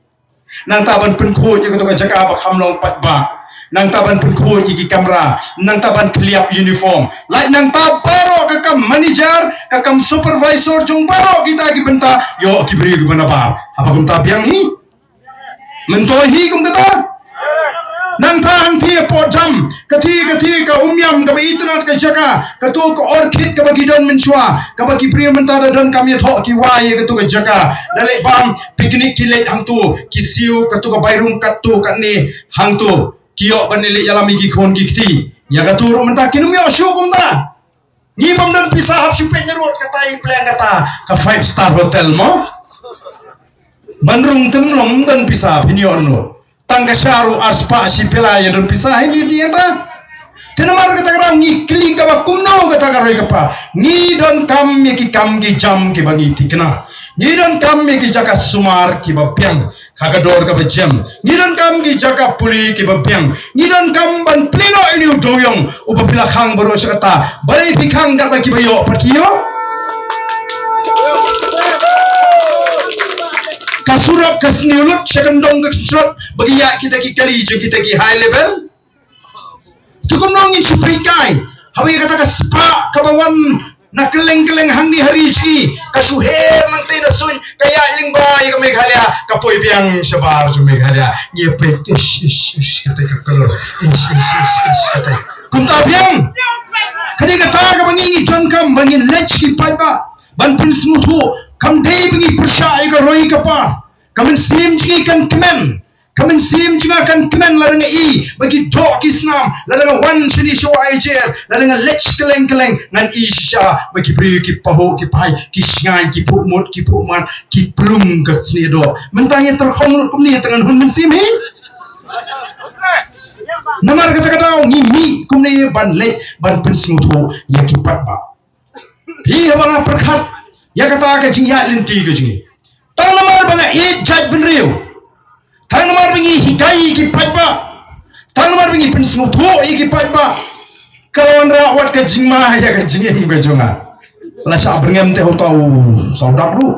Nangta ban pynkhuid ïa kato ka jaka ba kham long paidbah, nangta ban pynkhuid ïa ki kamra, nangta ban kylliap uniform, lait nangta baroh ka kam manager, ka kam supervisor jong baroh kita ki bynta ïoh ki briew kiba nabar. Haba kumta biang hi? Myntoi hi kum kata? Nangta hangtei hapoh dam, kata, kata ka Umiam kaba itynnad ka jaka, kato ka orchid kaba ki don mynshuwa, kaba ki briew mynta da donkam ïathoh ki wai ïa kato ka jaka. Da leit bam picnic ki leit hangto, ki siew kato ka bai rung katto katne hangto, ki ïoh ban leit ïalam ïa ki khun ki kti. Ïa kato ruh mynta kin ym ïoh shuh kumta. Ngi bym don pisa hap shu peit na rud kata i pleng kata ka five star hotel mo. Ban rung te ym long, don pisa phin ïoh noh. Tang ka sha ruh ar spah shi pela ïa don pisa hi ni di ata. Te namar kata ka daw ngi kylli kaba kumno kata ka roi ka par. Ngi donkam ïa ki kam ki jam kiba ngi thikna. Ngi donkam ïa ki jaka sumar kiba biang ha ka dor kaba jem. Ngi donkam ki jaka pule kiba biang. Ngi donkam ban plie noh ïa une u dewïong uba phi la khang baroh shi katta. Balei phi khang katba kiba ïoh pat ki ïoh? Ka surok ka sniew lut sha kyndong ka surok ba ki ïaid kita ki kali jong kita ki high level. Te kumno ngin shu peit kai haba ïa kata ka spah kaba wan na kylleng kylleng hangne ha ri jong ngi, ka shu her nangtei na suiñ, ka ïaid lyngba ïa ka Meghalaya, ka poi biang shabar jong Meghalaya. Ngi peit, ish ish ish, kata ka klur, ish ish ish ish, kata. Kumta biang. Ka dei kata kaba ngi, ngi donkam ba ngin leit sha ki paidbah ban pynsngewthuh. Kam dei ba ngi pyrshah ïa ka roi ka par. Ka mynsiem jong ngi kan kmen. Ka mynsiem jong nga kan kmen lada nga i ba ki doh ki snam, lada nga wan shane sha Y J F, lada nga leit kylleng kylleng, ngan i shisha ba ki briew ki pahuh ki phai, ki shngaiñ, ki phuh mut, ki phuh mat, ki plung ka snieh doh. Mynta ngi tyrkhong lut kumne, tang ngan hun mynsiem hi. Namar kata ka daw ngi mih kumne ban leit ban pynsngewthuh ïa ki paidbah. Phi, haba nga pyrkhat ïa kata ka jingïaid lynti ka jong ngi, tang namar ba nga ïeit jaitbynriew, tang namar ba ngi hikai ïa ki paidbah, tang namar ba ngi pynsngewthuh ïa ki paidbah, ka la wanrah wat ka jingma ïa ka jingim ka jong nga. La shah byrngem te, uta u sawdap ruh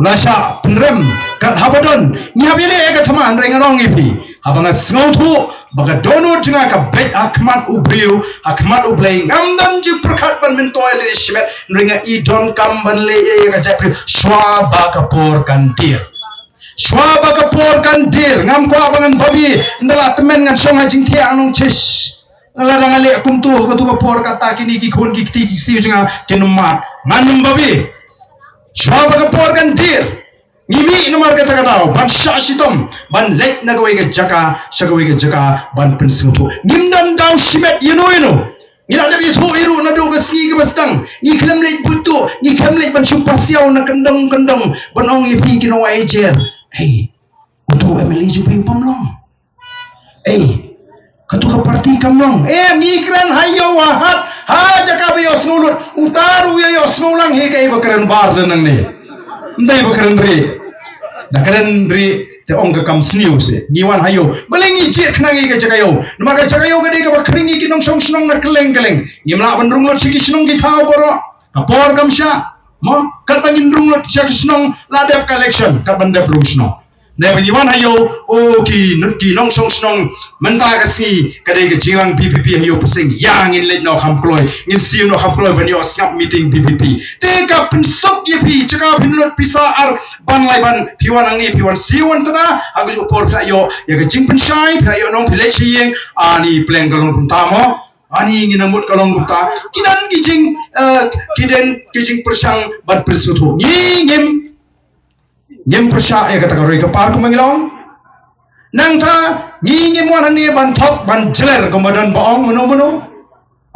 la shah pynrem. Kat haba don, ngi hap ïaleh ïa ka thma, hynrei ngan ong ïa phi, haba nga sngewthuh ba ka dohnud jong nga ka beit ha khmat u briew, ha khmat U Blei, ngam don jingpyrkhat ban myntoi lane shimet, hynrei nga i donkam ban leh ïa ka jaitbynriew shuwa ba ka por kan dier. Shuwa ba ka por kan dier, ngam kwah ba ngan babe, ynda la tymmen ngan shong ha jingthiah ngan ong, chish, lada nga leh kumto ha kato ka por kata kine ki khun ki kti ki ksiew jong nga kin ym mad. Ngan ym babe. Shuwa ba ka por kan dier, ngi mih namar kata ka daw ban shah shitom ban leit na kawei ka jaka sha kawei ka jaka ban pynsngewthuh. Ngim don daw shimet ïano ïano. Ngi la dep ïathuh ïa ruh naduh ka sngi kaba sdang. Ngi khlem leit buit tuh, ngi khlem leit ban shu pasiaw na kyndong kyndong ban ong ïa phi ki nong Y J F, ei, uto u M L A jong phi u bym long. Ei, kato ka party kam long. Em, ngi kren ha ïew ha hat, Ha jaka ba ïohsngew lut, uta ruh ïa ïohsngew lang hi kaei ba kren bar da nangne. Ym dei ba kren rieh. Da kren rieh te ong ka kam sniew se. Ngi wan ha ïew. Balei ngi jied khnang ïa ka jaka ïew? Namar ka jaka ïew ka dei kaba khring ïa ki nongshong shnong na kylleng kylleng. Ngim lah ban rung lut sha ki shnong ki thaw baroh. Ka por kam shah. Mo, katba ngin rung lut sha ki shnong la dep ka election, katba dep rung shnong. Naba ngi wan ha ïew, o ki, ki nongshong shnong, mynta ka sngi ka dei ka jingïalang VPP ha ïew Pasing, ïa ngin leit noh kham kloi, ngin siew noh kham kloi ban ïoh sngap meeting VPP. Te ka pynsuk ïa phi, jaka phin lut pisa ar ban lai ban, phi wan hangne, phi wan siew wan tna, ha kajuh ka por phi la ïoh ïa ka jingpynshai, phi la ïoh nong phi leit sha ïing, ani pleng ka long kumta mo, ani ngin ym mut ka long kumta. Ki don ki jing, eh, ki don ki jingpyrshang ban pynsngewthuh. Ngi ngim Ngim pyrshah ïa kata ka roi ka par kumba ngi long. Nangta ngi ngim wan hangne ban thok ban jler kumba don ba ong mano mano.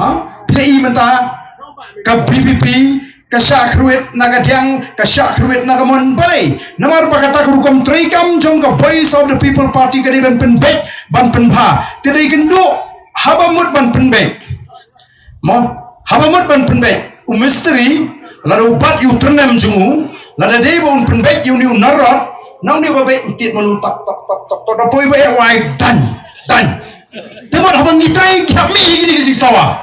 Ha? Phi i mynta ka VPP ka shah khrwit na ka diang, ka shah khrwit na ka mon, balei? Namar ba kata ka rukom treikam jong ka Voice of the People Party ka dei ban pynbeit, ban pynbha. Te dei kynduh haba mut ban pynbeit. Mo, haba mut ban pynbeit, u mistri, lada u bat ïa u tyrnem jong u, lada dei ba un pynbeit ïa une u narod, na une ba beit u tied malu tak tak tak tak tak, da poi ba ïa wai dan dan. Te mut haba ngi trei ki hap mih ïa kine ki jingsawa.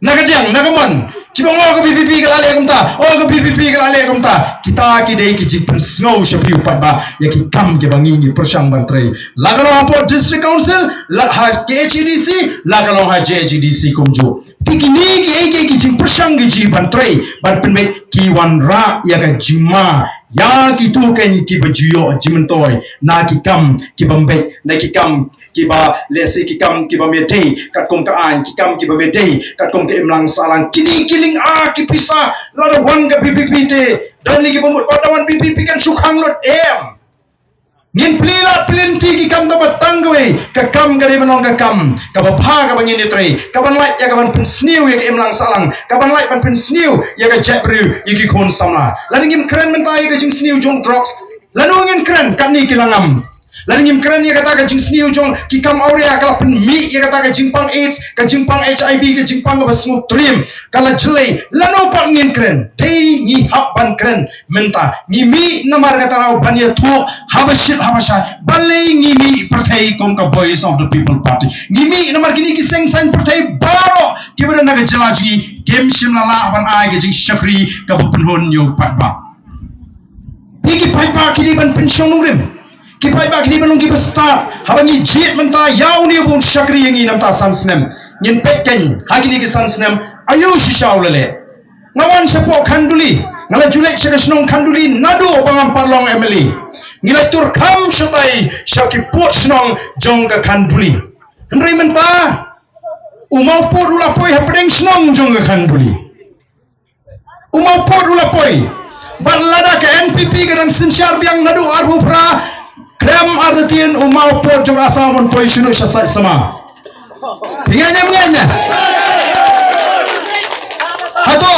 Na ka diang, na ka mon, kiba ong o ka VPP ka la leh kumta, o ka VPP ka la leh kumta. Kita ki dei ki jingpynsngew sha phi u paidbah ïa ki kam kiba ngi ngi pyrshang ban trei. La ka long hapoh District Council, la ha KHADC, la ka long ha JHADC kumjuh. Te kine kiei kiei ki jingpyrshang ki jingban trei ban pynbeit ki wanrah ïa ka jingma ïa kito kein kiba ju ïoh jingmyntoi na ki kam kiba mbeit, na ki kam kiba lehse ki kam kiba me dei katkum ka aiñ, ki kam kiba me dei katkum ka imlang sahlang. Kine ki lynga ki pisa, lada wan ka VPP te, don ne kiba mut ba da wan VPP kan shu khang lut em. Ngin plie lad plie lynti ki kam tang ba tang kawei, ka kam ka dei ban long ka kam kaba bha kaba ngin ïatrei, kaban lait ïa kaban pynsniew ïa ka imlang sahlang, kaban lait ban pynsniew ïa ka jaitbynriew, ïa ki khun samla. Lada ngim kren mynta ïa ka jingsniew jong drugs, lano ngin kren katne ki la ngam? Lada ngim kren ïa kata ka jingsniew jong ki kam awria ka la pynmih ïa kata ka jingpang AIDS, ka jingpang HIV, ka jingpang kaba sngewtriem, ka la jlei, lano pat ngin kren? Dei ngi hap ban kren mynta. Ngi mih namar kata ruh ban ïathuh haba shit haba shai. Balei ngi mih pyrthei kum ka Voice of the People Party? Ngi mih namar kine ki seng saiñ pyrthei baroh kiba don ha ka jylla jong ngi kim shym la lah ban ai ka jingshakri kaba pynhun ïa u paidbah. Phi ki paidbah ki dei ban pynshong nongrim. Ki paidbah ki dei ban long kiba stad. Haba ngi jied mynta ïa une ba un shakri ïa ngi na bynta san snem, ngin peit kein ha kine ki san snem aïu shisha u la leh. Nga wan shapoh Khanduli, nga la ju leit sha ka shnong Khanduli naduh ba ngam pat long MLA. Ngi la tur kham shatai sha ki pud shnong jong ka Khanduli. Hynrei mynta u Mawpud u la poi hapdeng shnong jong ka Khanduli. U Mawpud u la poi. Bad lada ka NPP ka dang synshar biang naduh arphew phra, khlem artatien u Mawpud jong Assam un poi shuh sha sait sama. Phi ngeit ne ym ngeit ne? Hato,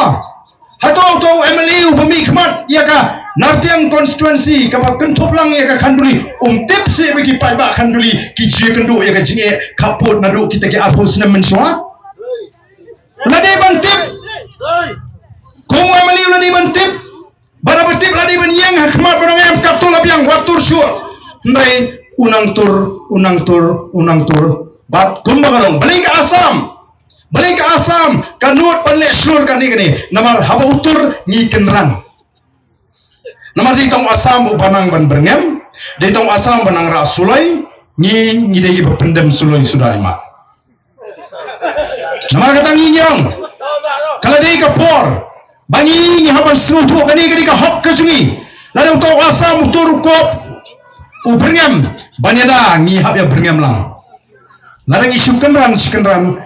hato uto u MLA uba mih khmat ïa ka Nartiang constituency kaba kynthup lang ïa ka Khanduli, um tip seh ba ki paidbah Khanduli ki ju ïakynduh ïa ka jingeh khappud naduh kita ki arphew snem mynshuwa? La dei ban tip. Kum u MLA la dei ban tip. Bad haba tip la dei ban ïeng ha khmat ban ong em, katto la biang, wat tur shuh. Hynrei u nang tur, u nang tur, u nang tur. Bad kumba ka long, balei ka Assam? Balei ka Assam ka nud ban leh shlur kane kane? Namar haba u tur ngi kynran. Namar dei tang u Assam uba nang ban byrngem, dei tang u Assam ba nang rah suloi, ngi ngi dei ba pyndem suloi suda i mat. Namar kata ngi ngi ong, ka la dei ka por ba ngi ngi hap ban sngewthuh, kane ka dei ka hok ka jong ngi. Lada uto u Assam u tur u kop u byrngem, ban ïada ngi hap ïa byrngem lang. Lada ngi shu kynran shu kynran,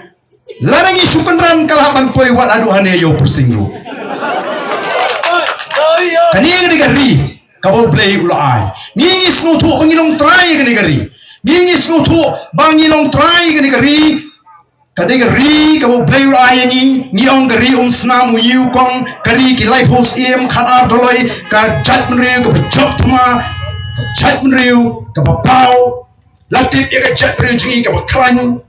lada ngi shu kynran ka la hap ban poi wat haduh hangne ïa u Pyrshing ruh. Kane ka dei ka ri kaba U Blei u la ai. Ngi ngi sngewthuh ba ngi long trai ïa kane ka ri. Ngi ngi sngewthuh ba ngi long trai ïa kane ka ri. Ka dei ka ri kaba U Blei u la ai ïa ngi. Ngi ong ka ri umsnam u ñiewkong, ka ri ki laiphew syiem, khatar doloi, ka jaitbynriew kaba jop thma, ka jaitbynriew kaba paw. La tip ïa ka jaitbynriew jong ngi kaba khlaiñ.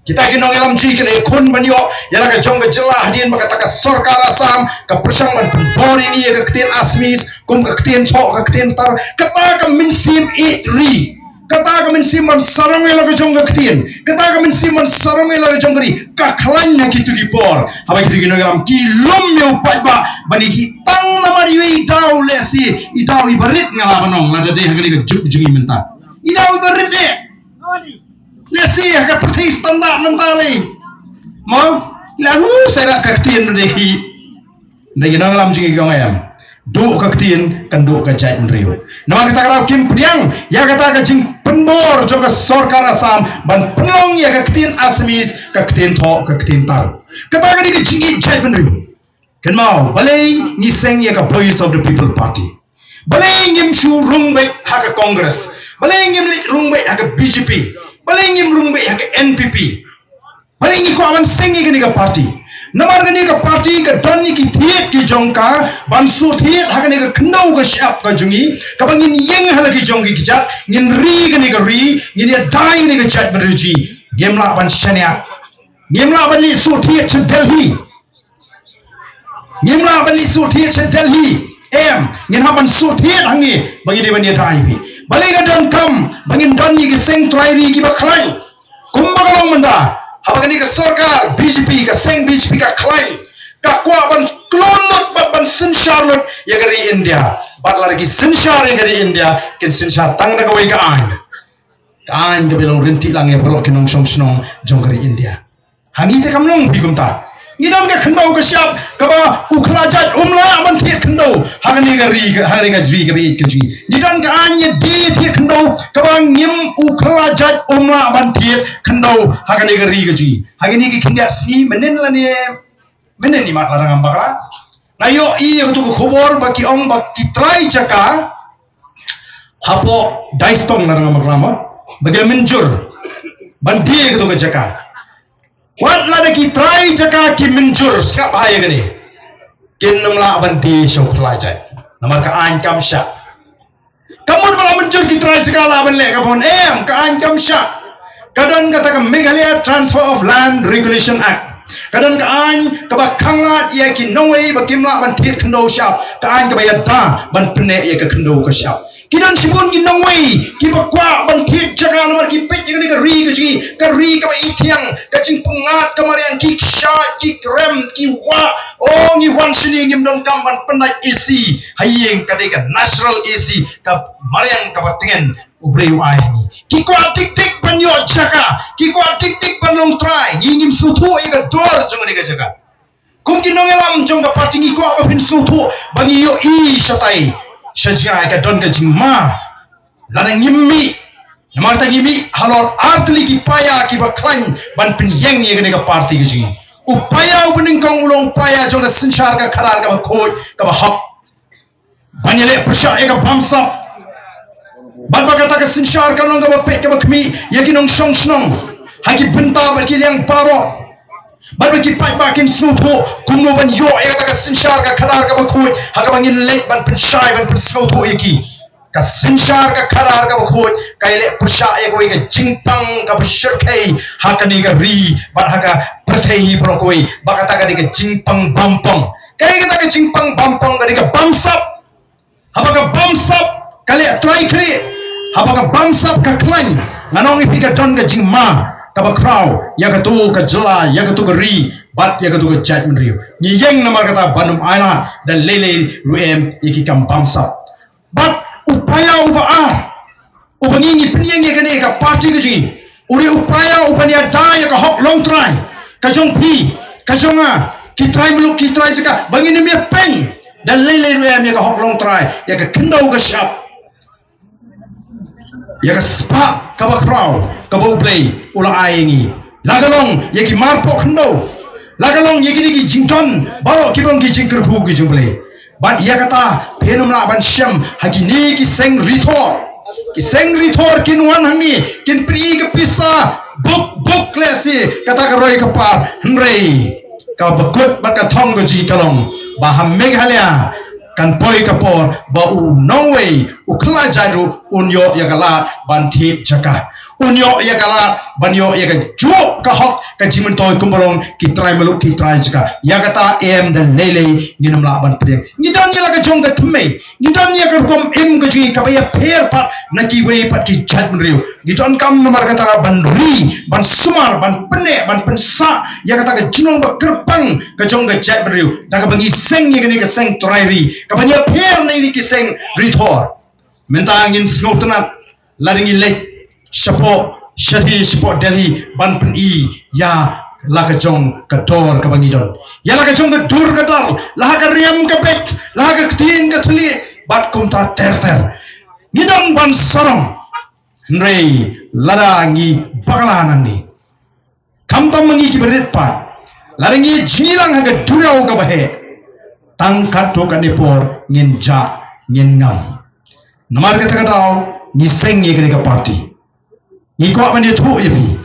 Kita ki nongïalam jong ngi ki la ïakhun ban ïoh ïa la ka jong ka jylla hadien ba kata ka sorkar Assam ka pyrshang ban pynbor ïa ngi ïa ka ktien Assamese kum ka ktien thoh ka ktien tar. Kata ka mynsiem ïeit ri, kata ka mynsiem ban sarong ïa la ka jong ka ktien, kata ka mynsiem ban sarong ïa la ka jong ka ri ka khlaiñ ha kito ki por. Haba kito ki nongïalam ki lum ïa u paidbah ban ïa ki tang namar iwei i daw lehse i daw iba rit nga la ban ong lada dei ha kane ka juk jong ngi mynta. I daw iba rit eh. Lehse ha ka pyrthei standard mynta lei. Mo? La ru sa rat ka ktien ruh dei ki. Dei ki nongïalam jong ngi ki ong em. Duh ka ktien kan duh ka jaitbynriew. Namar kata ka daw kim pdiang ïa kata ka jingpynbor jong ka sorkar Assam ban pynlong ïa ka ktien Assamese ka ktien thoh ka ktien tar. Kata ka dei ka jingïeit jaitbynriew. Kynmaw, balei ngi seng ïa ka Voice of the People Party? Balei ngim shu rung beit ha ka Congress? Balei ngim leit rung beit ha ka B J P? Balei ngim rung beit ha ka N P P? Balei ngi kwah ban seng ïa kane ka party? Namar kane ka party ka don ïa ki thied ki jong ka ban shu thied ha kane ka khyndew ka shyiap ka jong ngi, kaba ngin ïeng ha la ki jong ki kjat, ngin ri kane ka ri, ngin ïada ïa kane ka jaitbynriew jong ngi. Ngim lah ban shaniah. Ngim lah ban leit shu thied sha Delhi. Ngim lah ban leit shu thied sha Delhi. Em, ngin hap ban shu thied hangne ba ngi dei ban ïada ïa phi. Balei ka donkam ba ngin don ïa ki seng trai ri kiba khlaiñ? Kumba ka long mynta, haba kane ka sorkar B J P, ka seng B J P ka khlaiñ, ka kwah ban klon lut bad ban synshar lut ïa ka ri India. Bad lada ki synshar ïa ka ri India, kin synshar tang da kawei ka aiñ. Ka aiñ kaba long rynti lang ïa baroh ki nongshong shnong jong ka ri India. Ha ngi te kam long phi kumta. Ngi don ka khyndew ka shyiap kaba u khlajait um lah ban thied khyndew ha kane ka ri, ha kane ka ri kaba ïeit ka jong ngi. Ngi don ka aiñ ïa die thied khyndew kaba ngim, u khlajait um lah ban thied khyndew ha kane ka ri ka jong ngi. Ha kine ki khyndiat sngi mynnin lane mynnin i mat lada ngam bakla, nga ïohi ïa katu ka khubor ba ki ong ba ki trai jaka hapoh Daistong lada ngam bakla mo, ba ki la mynjur ban die katu ka jaka. Wat lada ki trai jaka ki mynjur, sngap bha ïa kane, kin ym lah ban die sha u khlajait. Namar ka aiñ kam shah. Ka mut ba la mynjur ki trai jaka lah ban leh kaba bun, em, ka aiñ kam shah. Ka don kata ka Meghalaya Transfer of Land Regulation Act. Ka don ka aiñ kaba khanglad ïa ki nongwei ba kim lah ban thied khyndew shyiap. Ka aiñ kaba ïada ban pynneh ïa ka khyndew ka shyiap. Ki don shibun ki nongwei kiba kwah ban thied jaka namar ki peit ïa kane ka ri ka jong ngi, ka ri kaba ithiang, ka jingpyngngad ka mariang, ki kshaid, ki krem, ki wah. O, ngi wan shane ngim donkam ban pynnait A C ha ïing, ka dei ka natural A C, ka mariang kaba tngen U Blei u ai ha ngi. Ki kwah dik dik ban ïoh jaka, ki kwah dik dik ban long trai. Ngi ngim sngewthuh ïa ka dor jong kane ka jaka. Kum ki nongïalam jong ka party ngi kwah ba phin sngewthuh ba ngi ïohi shatai sha jngai, ka don ka jingma. Lada ngim mih, namar ta ngi mih halor ar tylli ki paia kiba khlaiñ ban pynïeng ïa kane ka party ka jong ngi. U paia uba nyngkong u long u paia jong ka synshar ka khadar kaba khuid kaba hok. Ban ïaleh pyrshah ïa ka bamsap. Bad ba kata ka synshar kan long kaba peit kaba khmih ïa ki nongshong shnong ha ki bynta bad ki liang baroh. Bad ba ki paidbah kin sngewthuh kumno ban ïoh ïa kata ka synshar ka khadar kaba khuid ha kaba ngin leit ban pynshai ban pynsngewthuh ïa ki. Ka synshar ka khadar kaba khuid ka ïaleh pyrshah ïa kawei ka jingpang kaba shyrkhei ha kane ka ri bad ha ka pyrthei baroh kawei. Ba kata ka dei ka jingpang bampong. Ka dei kata ka jingpang bampong ka dei ka bamsap. Haba ka bamsap ka leh trai khlieh, haba ka bamsap ka khlaiñ, ngan ong ïa phi ka don ka jingma kaba khraw ïa katu ka jylla, ïa katu ka ri bad ïa katu ka jaitbynriew. Ngi ïeng namar kata ban ym ailad da lei lei ruh em ïa ki kam bamsap. Bad u paia uba ar uba ngi ngi pynïeng ïa kane ka party ka jong ngi, u dei u paia uban ïada ïa ka hok longtrai ka jong phi, ka jong nga, ki trai muluk, ki trai jaka, ba ngin ym ïapeiñ da lei lei ruh em ïa ka hok longtrai, ïa ka khyndew ka shyiap, ïa ka spah kaba khraw kaba U Blei u la ai ïa ngi. La ka long ïa ki marpoh khyndew, la ka long ïa kine ki jingdon baroh kiba long ki jingkyrkhu ki jong U Blei. Bad ïa kata phin ym lah ban shem ha kine ki seng rithor. Ki seng rithor kin wan hangne kin pyni ka pisa buk buk lehse kata ka roi ka par, hynrei kaba kut bad ka thong ka jong ngi ka long ba ha Meghalaya kan poi ka por ba u nongwei u khlajait ruh un ïoh ïa ka lad ban thied jaka. Un ïoh ïa ka lad ban ïoh ïa ka juk ka hok ka jingmyntoi kumba long ki trai muluk ki trai jaka. Ïa kata em da lei lei ngin ym lah ban pdiang. Ngi don ïa la ka jong ka thymmei, ngi don ïa ka rukom im ka jong ngi kaba ïapher pat na kiwei pat ki jaitbynriew. Ngi donkam namar kata ban ri, ban sumar, ban pynneh, ban pynsah ïa kata ka jinglong ba kyrpang ka jong ka jaitbynriew da kaba ngi seng ïa kane ka seng trai ri kaba ngi ïapher na kine ki seng ri thor. Mynta ngin sngewtynnat lada ngi leit shapoh shathie shapoh Delhi ban pyni ïa la ka jong ka dor kaba ngi don, ïa la ka jong ka dur ka dar, la ha ka riam ka beit, la ha ka ktien ka thylliej bad kumta ter ter. Ngi don ban sarong. Hynrei lada ngi bakla nangne, khamtam ma ngi kiba rit pat, lada ngi jngi lang ha ka duriaw kaba heh, tang katto katne por ngin jah ngin ngam. Namar kata ka daw ngi seng ïa kane ka party. Ngi kwah ban ïathuh ïa phi,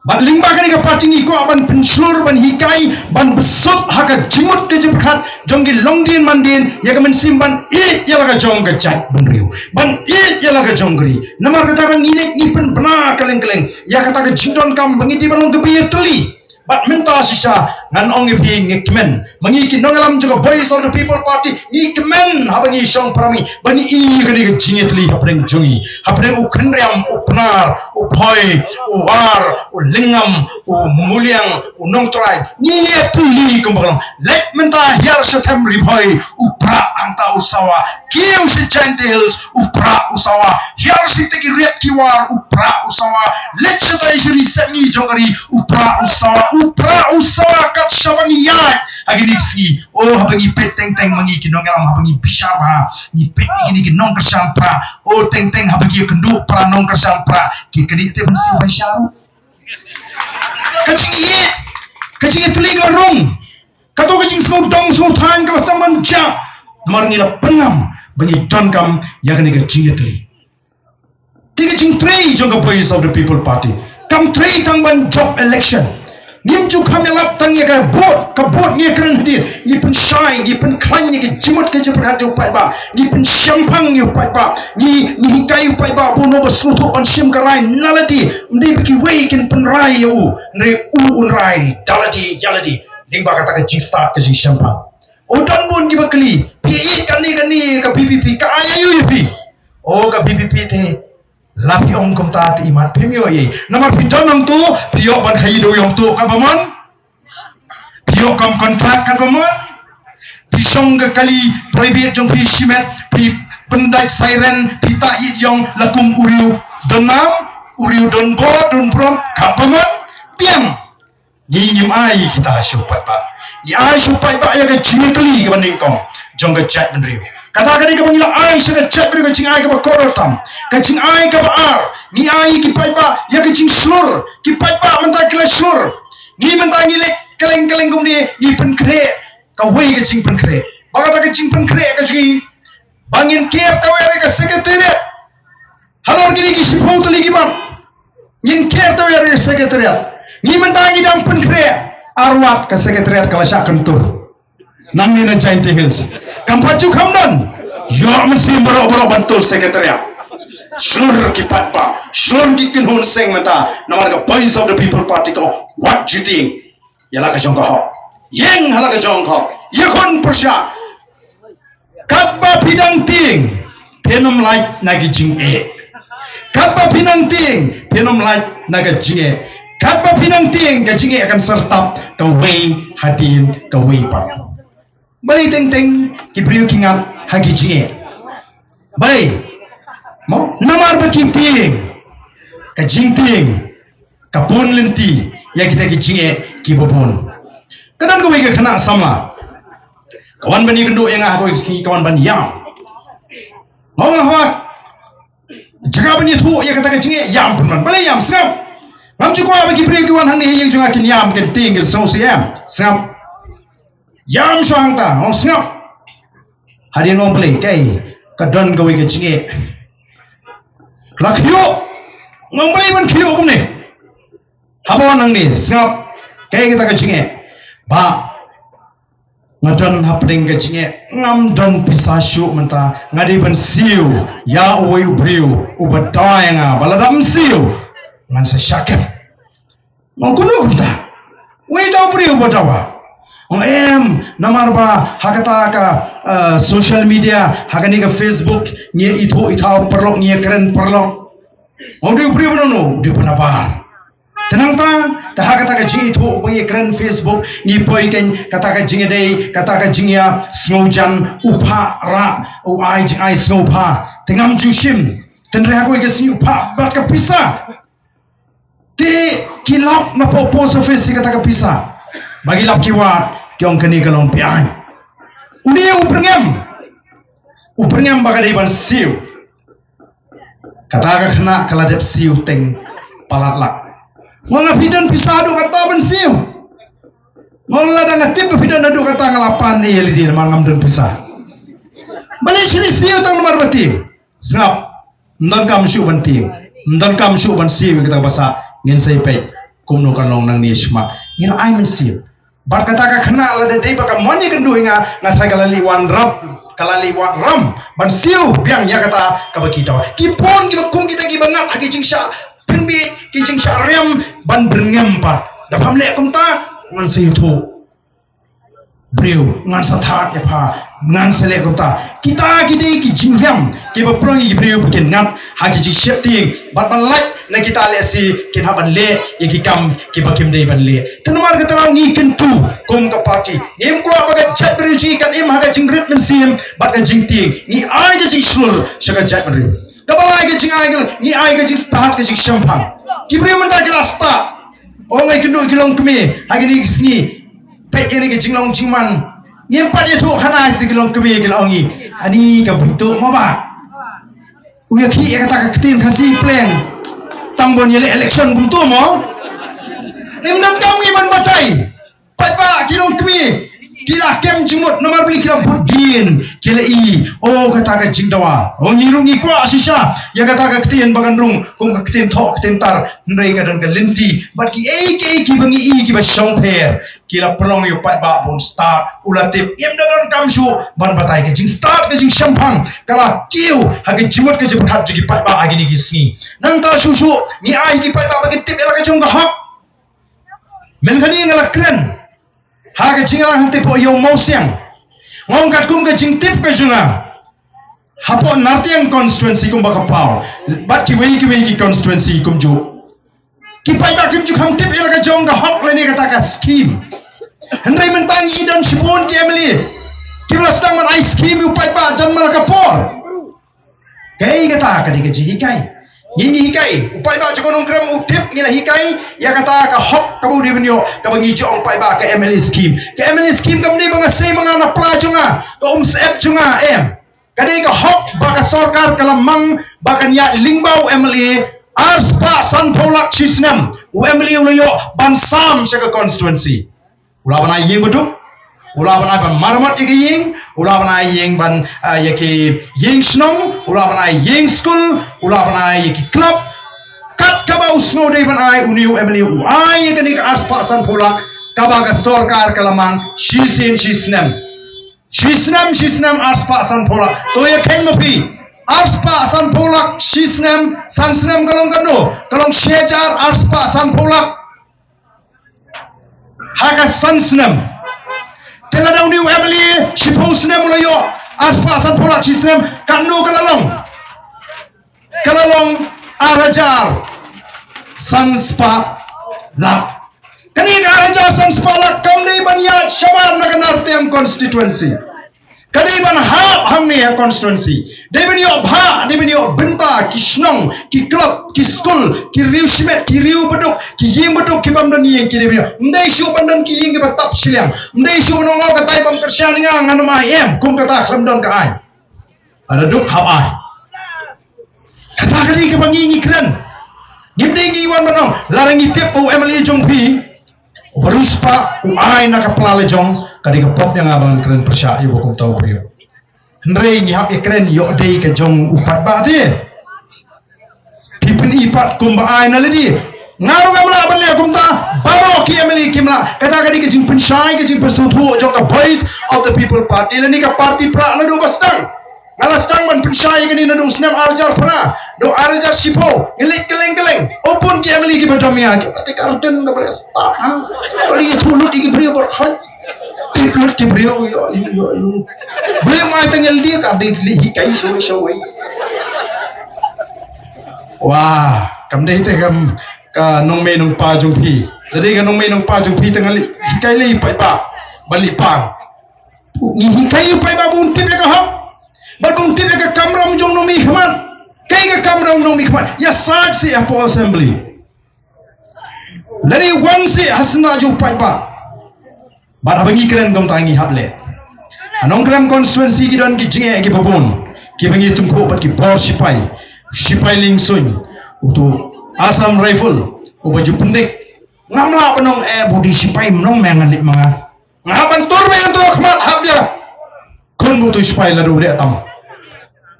bad lyngba kane ka party ngi kwah ban pynshlur, ban hikai, ban bsut ha ka jingmut ka jingpyrkhat jong ki longdien mandien ïa ka mynsiem ban ïeit ïa la ka jong ka jaitbynriew, ban ïeit ïa la ka jong ka ri. Namar kata ka ngi leit ngi pynbna kylleng kylleng ïa kata ka jingdonkam ba ngi dei ban long ka bynta tylli. Bad mynta shisha ngan ong ïa phi ngi kmen, ma ngi ki nongïalam jong ka Voice of the People Party ngi kmen haba ngi shong para ngi ba ngi ïoh kane ka jingïatylli hapdeng jong ngi, hapdeng u Khynriam, u Pnar, u Phoi, u War, u Lyngngam, u Muliang, u Nongtrai. Ngi ïatylli kumba ka long. Leit mynta hiar sha them Ri Bhoi, u Prah hangta u sawa. Kiew sha Jaintia Hills, u Prah u sawa. Hiar sha te ki riat ki war, u Prah u sawa. Leit sha te sha ri sepngi jong ka ri, u Prah u sawa. U Prah u sawa kat shaba ngi ïaid ha kine ki sngi. O haba ngi peit teng teng ma ngi ki nongïalam, haba ngi bishar bha, ngi peit ïa kine ki nongkyrshan Prah. O teng teng haba ki ïakynduh Prah, nongkyrshan Prah, ki kane te ban siew bai sha ruh. Ka jingïeit, ka jingïatylli ka la rung. Kato ka jingsngewdong sngewthuh ka la sdang ban jah. Namar ngi la pynngam ba ngi donkam ïa kane ka jingïatylli. Te ka jingtrei jong ka Voice of the People Party kam trei tang ban jop election. Ngim ju kham ïalap tang ïa ka vote, ka vote ngi kren hadien. Ngi pynshai, ngi pynkhlaiñ ïa ka jingmut ka jingpyrkhat jong u paidbah. Ngi pynshemphang ïa u paidbah. Ngi, ngi hikai u paidbah ba uno ba sngewthuh ban shim ka rai na lade. Ym dei ba kiwei kin pynrai ïa u, hynrei u un rai da lade ïa lade. Lyngba kata ka jingstad ka jingshemphang. U don bun kiba kylli, phi ïeit kane kane ka V P P, ka ai aïu ïa phi? O ka V P P te, la phi ong kumta te imat phim ïoh ei. Namar phi don hangto, phi ïoh ban khaii da u ïong to, katba mon? Phi ïoh kam contract, katba mon? Phi shong ka kali private jong phi shimet, phi pyndait siren, phi tah ïit ïong la kum u riew don nam, u riew don bor, don brom, katba mon? Biang. Ngi ngim ai kita sha u paidbah. Ngi ai sha u paidbah ïa ka jingïatylli kaba nyngkong jong ka jaitbynriew. Kata ka dei kaba ngi la ai sha ka jaitbynriew, ka jingai kaba kordor tam. Ka jingai kaba ar, ngi ai ki paidbah ïa ka jingshlur. Ki paidbah mynta ki la shlur. Ngi mynta ngi leit kylleng kylleng kumne, ngi pynkhreh kawei ka jingpynkhreh. Ba kata ka jingpynkhreh ka jong ngi, ba ngin ker tawiar ïa ka secretariat. Halor kine ki shiphew tylli ki mat, ngin ker tawiar ïa ka secretariat. Ngi mynta ngi dang pynkhreh arwat, ka secretariat ka la shah kyntur. Nangne na Jaintia Hills kam pat ju kham don. Ïoh mynsiem baroh baroh ban tur secretariat. Shlur ki paidbah, shlur ki kynhun seng mynta. Namar ka Voice of the People Party ka ong, wat ju tieng ïa la ka jong ka hok. Ïeng ha la ka jong ka hok. Ïakhun pyrshah. Katba phi dang tieng, phin ym lait na ki jingeh. Katba phi dang tieng, phin ym lait na ka jingeh. Katba phi dang tieng, ka jingeh kan sa tap kawei hadien kawei pat. Balei teng teng ki briew ki ngat ha ki jingeh? Balei? Mo, namar ba ki tieng. Ka jingtieng ka pun lynti ïa kita ki jingeh kiba bun. Ka don kawei ka khynnah samla ka wan ban ïakynduh ïa nga ha kawei ka sngi, ka wan ban ïam. Nga ong, hawa, jaka ban ïathuh ïa kata ka jingeh, ïam pynban. Balei ïam? Sngap. Ngam ju kwah ba ki briew ki wan hangne ha ïing jong nga kin ïam, kin tieng, kin sngewsih, ïam. Sngap. Ïam shuwa hangta, nga ong sngap. Hadien nga ong balei, kaei, ka don kawei ka jingeh. Ka la khiew. Nga ong balei ban khiew kumne. Haba wan hangne, sngap, kaei kata ka jingeh. Bah, nga don hapdeng ka jingeh, ngam don pisa shuh mynta, nga dei ban siew ïa uwei u briew uba dawa ïa nga, ba lada ym siew Ngan sa shah kem. Ong kumno kumta? Wei da u briew ba dawa. Ong em, namar ba ha kata ka, eh, social media, ha kane ka Facebook, ngi ithuh ithaw paralok, ngi kren paralok. Ong dei u briew ba nono, dei u ba nabar. Te nangta, te ha kata ka jingithuh ba ngi kren Facebook, ngi poi keiñ kata ka jingïadei, kata ka jingïasngewjan, u phah rah, u ai jingai sngewbha. Te ngam ju shim. Tynrai ha kawei ka sngi u phah bad ka pisa. Te ki lap na poh post office ïa kata ka pisa. Ba ki lap ki wad, ki ong kane ka long beaiñ. Une u byrngem. U byrngem ba ka dei ban siew. Kata ka khynnah ka la dep siew teng palat lak. Nga ong phi don pisa haduh katta ban siew. Nga ong lada nga tip ba phi don haduh katta nga la pan ïa lade namar ngam don pisa. Balei shu leit siew tang namar ba tieng? Sngap. Ym donkam shuh ban tieng. Ym donkam shuh ban siew ïa kata ka basa. Ngin sa ïa peit kumno kan long nangne shakhmat. Ngin ai mynsiem. Bad kata ka khynnah lada dei ba ka mon ïakynduh ïa nga, nga tharai ka la leit wanrah, ka la leit wanrah ban siew biang ïa kata kaba ki dawa. Ki bun kiba kum kita kiba ngat ha ki jingshah pynbiej, ki jingshah riam ban byrngem pat. Da pham leh kumta, ngan sa ïathuh. Briew, ngan sa thad ïa pha, ngan sa leh kumta. Kita ki dei ki jingriam kiba pynlong ïa ki briew ba kin ngat ha ki jingsheptieng bad ban lait na kita lehse kin hap ban leh ïa ki kam kiba kim dei ban leh. Te namar kata ngi kyntu kum ka party. Ngim kwah ba ka jaitbynriew jong ngi kan im ha ka jingrit mynsiem bad ka jingtieng. Ngi ai ka jingshlur sha ka jaitbynriew. Kaba lai ka jingai ka, ngi ai ka jingstad ka jingshemphang. Ki briew mynta ki la stad. Ong ai kynduh ki longkmie ha kine ki sngi. Peit ïa kine ki jinglong jingman. Ngim pat ïathuh khana ïa ki longkmie ki la ong ngi. Ani ka buit tuh mo ba. U ïa khih ïa kata ka ktien Khasi pleng. Tang ban ïaleh election kumto mo. Ngim donkam ngi ban batai. Paidbah ki longkmie. Ki la kem jingmut namar ba ki la bud dien. Ki la i. Oh kata ka jingdawa. Oh ngi ruh ngi kwah shisha. Ïa kata ka ktien ba kan rung. Kum ka ktien thoh ktien tar. Hynrei ka don ka lynti. Bad kiei kiei kiba ngi i kiba shongpher. Ki la pynlong ïa u paidbah ban stad, u la tip, ngim da donkam shuh ban batai. Ka jingstad ka jingshemphang ka la kiew ha ka jingmut ka jingpyrkhat jong ki paidbah ha kine ki sngi. Nangta shuh shuh ngi ai ki paidbah ba ki tip ïa la ka jong ka hok. Mynta kane nga la kren ha ka jingïalang hangtei hapoh ïew Mawsiang. Nga ong katkum ka jingtip ka jong nga hapoh Nartiang constituency kumba ka paw bad kiwei kiwei ki constituency kumjuh. Ki paidbah kim ju kham tip ïa la ka jong ka hok lane kata ka skim. Hynrei mynta ngi don shibun ki M L A kiba la sdang ban ai skim ïa u paidbah jan man la ka por. Kaei kata ka dei ka jinghikai. Ngi ngi hikai u paidbah jong ka Nongkrem u tip, ngi la hikai ïa kata ka hok kaba u dei ban ïoh kaba ngi ju ong paidbah ka M L A skim. Ka M L A skim kam dei ba nga sei ma nga na pla jong nga, ka um syep jong nga, em. Ka dei ka hok ba ka sorkar ka la mang ba kan ïaid lyngba u M L A arspah sanphew lak shi snem. U M L A u la ïoh ban sam sha ka constituency. U lah ban ai ïing baduk, u lah ban ai ban maramot ïa ki ïing, u lah ban ai ïing ban, ah, ïa ki ïing shnong, u lah ban ai ïing skul, u lah ban ai ïa ki club. Kat kaba u sngew dei ban ai, une u M L A u ai ïa kane ka arspah sanphew lak kaba ka sorkar ka la mang shisien shi snem. Shi snem, shi snem arspah sanphew lak. To ïa kheiñ ma phi. Arspah sanphew lak shi snem, san snem ka long katno? Ka long shi hajar arspah sanphew lak. Ha ka san snem. Te lada une u M L A shiphew snem u la ïoh arspah sanphew lak shi snem, katno ka la long? Ka la long ar hajar san spah lak. Kane ka ar hajar san spah lak kam dei ban ïaid shabar na ka Nartiang constituency. Ka dei ban hap hangne ha constituency. Dei ban ïoh bha, dei ban ïoh bynta, ki shnong, ki club, ki skul, ki riew shimet, ki riew baduk, ki ïing baduk, ki bym don ïing, ki dei ban ïoh. Ym dei shuh ban don ki ïing kiba tap shiliang. Ym dei shuh ban ong, oh, katai bym kyrshan ïa nga, ngan ym ai, em, kum kata khlem don ka aiñ. Lada duk hap ai. Kata ka dei kaba ngi ngi kren. Ngim dei ngi wan ban ong lada ngi tip ba u M L A jong phi uba riewspah u ai na ka pla la jong, ka dei ka pop ïa nga ba ngan kren pyrshah ïa uba kumta u briew. Hynrei ngi hap ïa kren ïoh dei ka jong u paidbah te. Phi pyni pat kumba ai na lade. Nga ruh ngam lah ban leh kumta. Baroh ki M L A kim lah. Kata ka dei ka jingpynshai, ka jingpynsngewthuh jong ka Voice of the People Party lane ka party phra naduh ba sdang. Nga la sdang ban pynshai ïa kane naduh u snem ar hajar phra, naduh ar hajar shiphew, ngi leit kylleng kylleng. O bun ki M L A kiba dom ïa nga, ki ba te ka rten ka ba leh stad, ha. Ba leh ïathuh lut ïa ki briew baroh khoit. Tip lut ki briew, ïo, ïo, ïo, ïo. Briew mai tang L D ka dei leh hikai shawei shawei. Wah, kam dei te kam ka nongmei nongpa jong phi. Lada dei ka nongmei nongpa jong phi te nga leh hikai lei paidbah ban leh pang. Ngi hikai u paidbah ba un tip ïa ka hok. Bad ba un tip ïa ka kamram jong u nongmihkhmat. Kaei ka kamram u nongmihkhmat? Ïasaid seh hapoh assembly. Lane wan seh ha syndah jong u paidbah. Bad haba ngi kren kumta ngi hap leh. Ha Nongkrem constituency ki don ki jingeh kiba bun, kiba ngi tyngkhuh bad ki bor shipai. Shipai Liengsuiñ, uto Assam Rifle, uba ju pyndik. Ngam lah ban ong, eh, ba u dei shipai, ym ong me ngan leit ma nga. Nga hap ban tur beit hangto ha khmat, hap ïa khun ba uto u shipai, lada u leh tam,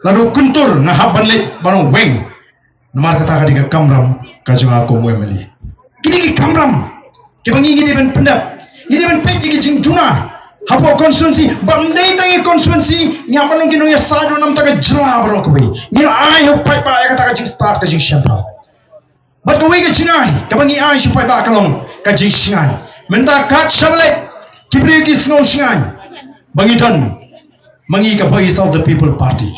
lada u kyntur, nga hap ban leit ban ong weng. Namar kata ka dei ka kamram ka jong nga kum u M L A. Ki dei ki kamram kiba ngi, ngi dei ban pyndep, ngi dei ban peit ïa ki jingduna hapoh constituency, ba ym dei tang ïa constituency, ngi hap ban long ki nongïasaid ruh na bynta ka jylla baroh kawei. Ngi la ai ha u paidbah ïa kata ka jingstad, ka jingshemphang. Bad kawei ka jingai kaba ngi ai sha u paidbah ka long ka jingshngaiñ. Mynta kat shaba leit ki briew ki sngew shngaiñ ba ngi don ma ngi ka Voice of the People Party.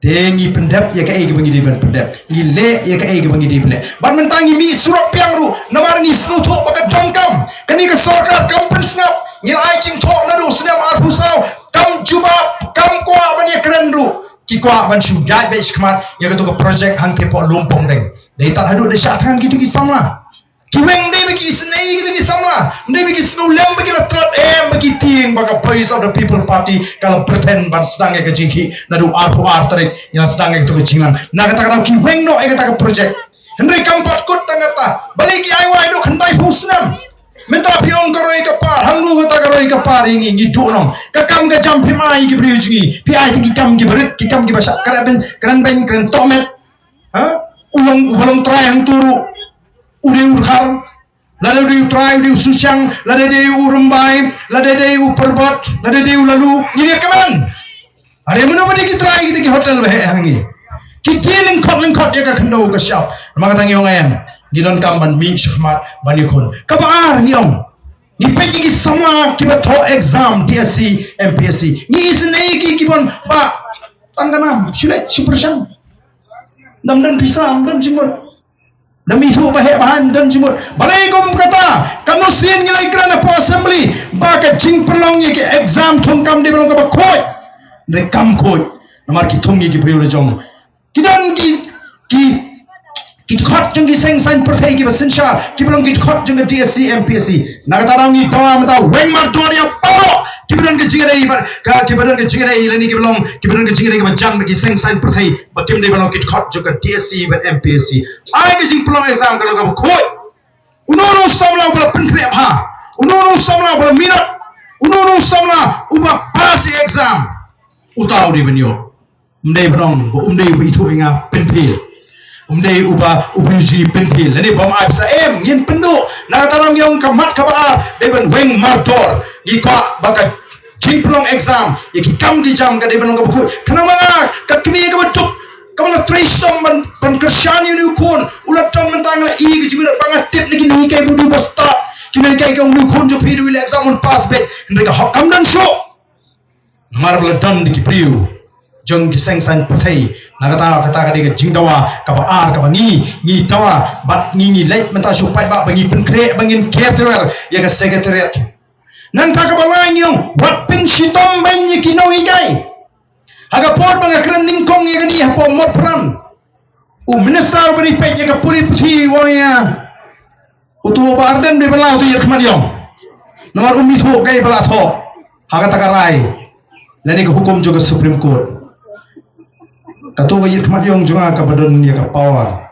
Te ngi pyndep ïa kaei kaba ngi dei ban pyndep, ngi leh ïa kaei kaba ngi dei ban leh. Bad mynta ngi mih surok biang ruh namar ngi sngewthuh ba ka donkam kane ka sorkar kam pynsngap. Ngi la ai jingthoh naduh u snem arphew saw, kam jubab, kam kwah ban ïakren ruh. Ki kwah ban shu ïaid beit shakhmat ïa kato ka project hangtei hapoh Lumpongdeng. Dei tad haduh da shah thngan kito ki samla. Ki weng dei ba ki isynei kito ki samla. Dei ba ki sngewlem ba ki la tlot, em, ba ki tieng ba ka Voice of the People Party ka la pretend ban sdang ïa ka jingkhih naduh arphew ar tarik, ïa la sdang ïa kato ka jingïalang. Na kata ka daw ki weng noh ïa kata ka project. Hynrei kam pat kut tang kata. Balei ki ai wai haduh khyndai phew snem. Mynta phi ong ka roi ka par, hangno kata ka roi ka par ïa ngi, ngi duh nong. Ka kam ka jam phim ai ki briew jong ngi. Phi ai te ki kam kiba rit, ki kam kiba shah kren beiñ, kren beiñ, kren tohmet. Ha? U long, uba long trai hangto ruh u dei u Dkhar. Lada dei u trai u dei u Suchiang, lada dei u Rymbai, lada dei u Pyrbot, lada dei u Laloo, ngin ïa kmen. Are mano ba dei ki trai kita ki hotel ba heh ha ngi. Ki die lyngkhot lyngkhot ïa ka khyndew ka shyiap. Namar kata ngi ong em, ngi donkam ban mih shakhmat ban ïakhun. Kaba ar ngi ong, ngi peit ïa ki samla kiba thoh exam D S C, M P S C. Ngi isynei ïa ki, ki ban ba tang ka nam, shu leit shu pyrshang. Ym don pisa, ym don jingmut. Ym ithuh ba heh ba haiñ, ym don jingmut. Balei kum kata? Katno sien ngi la ïakren hapoh assembly ba ka jingpynlong ïa ki exam thungkam dei ban long kaba khuid. Hynrei kam khuid. Namar ki thung ïa ki briew la jong. Ki don ki, ki, ki dkhot jong ki seng saiñ pyrthei kiba synshar, kiba long ki dkhot jong ka D S C, M P S C. Na kata daw ngi dawa mynta weng mardor ïa baroh kiba don ka jingïadei ba, ka, kiba don ka jingïadei lane kiba long, kiba don ka jingïadei kaba jan bad ki seng saiñ pyrthei. Ba kim dei ban long ki dkhot jong ka D S C bad M P S C. Ai ka jingpynlong exam ka long kaba khuid. Uno uno u samla uba la pynkhreh bha, uno uno u samla uba la minot, uno uno u samla uba pass ïa exam, uta u dei ban ïoh. Ym dei ban ong ba um dei uba ithuh ïa nga, pynphil. Um dei uba, uba ïohi, pynphil. Lane bym ai pisa, em, ngin pynduh. Na kata ngi ong ka mat kaba ar dei ban weng mardor. Ngi kwah ba ka jingpynlong exam ïa ki kam ki jam ka dei ban long kaba khuid. Khnang ba nga, ka kmie kaba duk, kaba la trei shitom ban, ban kyrshan ïa une u khun, u la tong mynta, nga la ïohi ka jingmut ba nga tip na ki nonghikai ba u dei uba stad. Ki nonghikai ka ong une u khun jong phi u dei u leh exam un pass beit. Hynrei ka hok kam don shuh. Namar ba la don da ki briew jong ki seng saiñ pyrthei. Na kata, kata ka dei ka jingdawa kaba ar kaba ngi, ngi dawa bad ngi, ngi leit mynta sha u paidbah ba ngi pynkhreh ba ngin ker tawiar ïa ka secretariat. Nangta kaba lai ngi ong, wat pynshitom beiñ ïa ki nonghikai. Ha ka por ba nga kren nyngkong ïa kane hapoh Motphran, u minister uba dei peit ïa ka pule puthi u ong ïa nga, uto u Bah Ardent dei ban lah uto u ïit khmat ïong. Namar um ithuh kaei ba la thoh ha kata ka rai lane ka hukum jong ka Supreme Court. Kato ka ïit khmat ïong jong nga kaba don ïa ka power,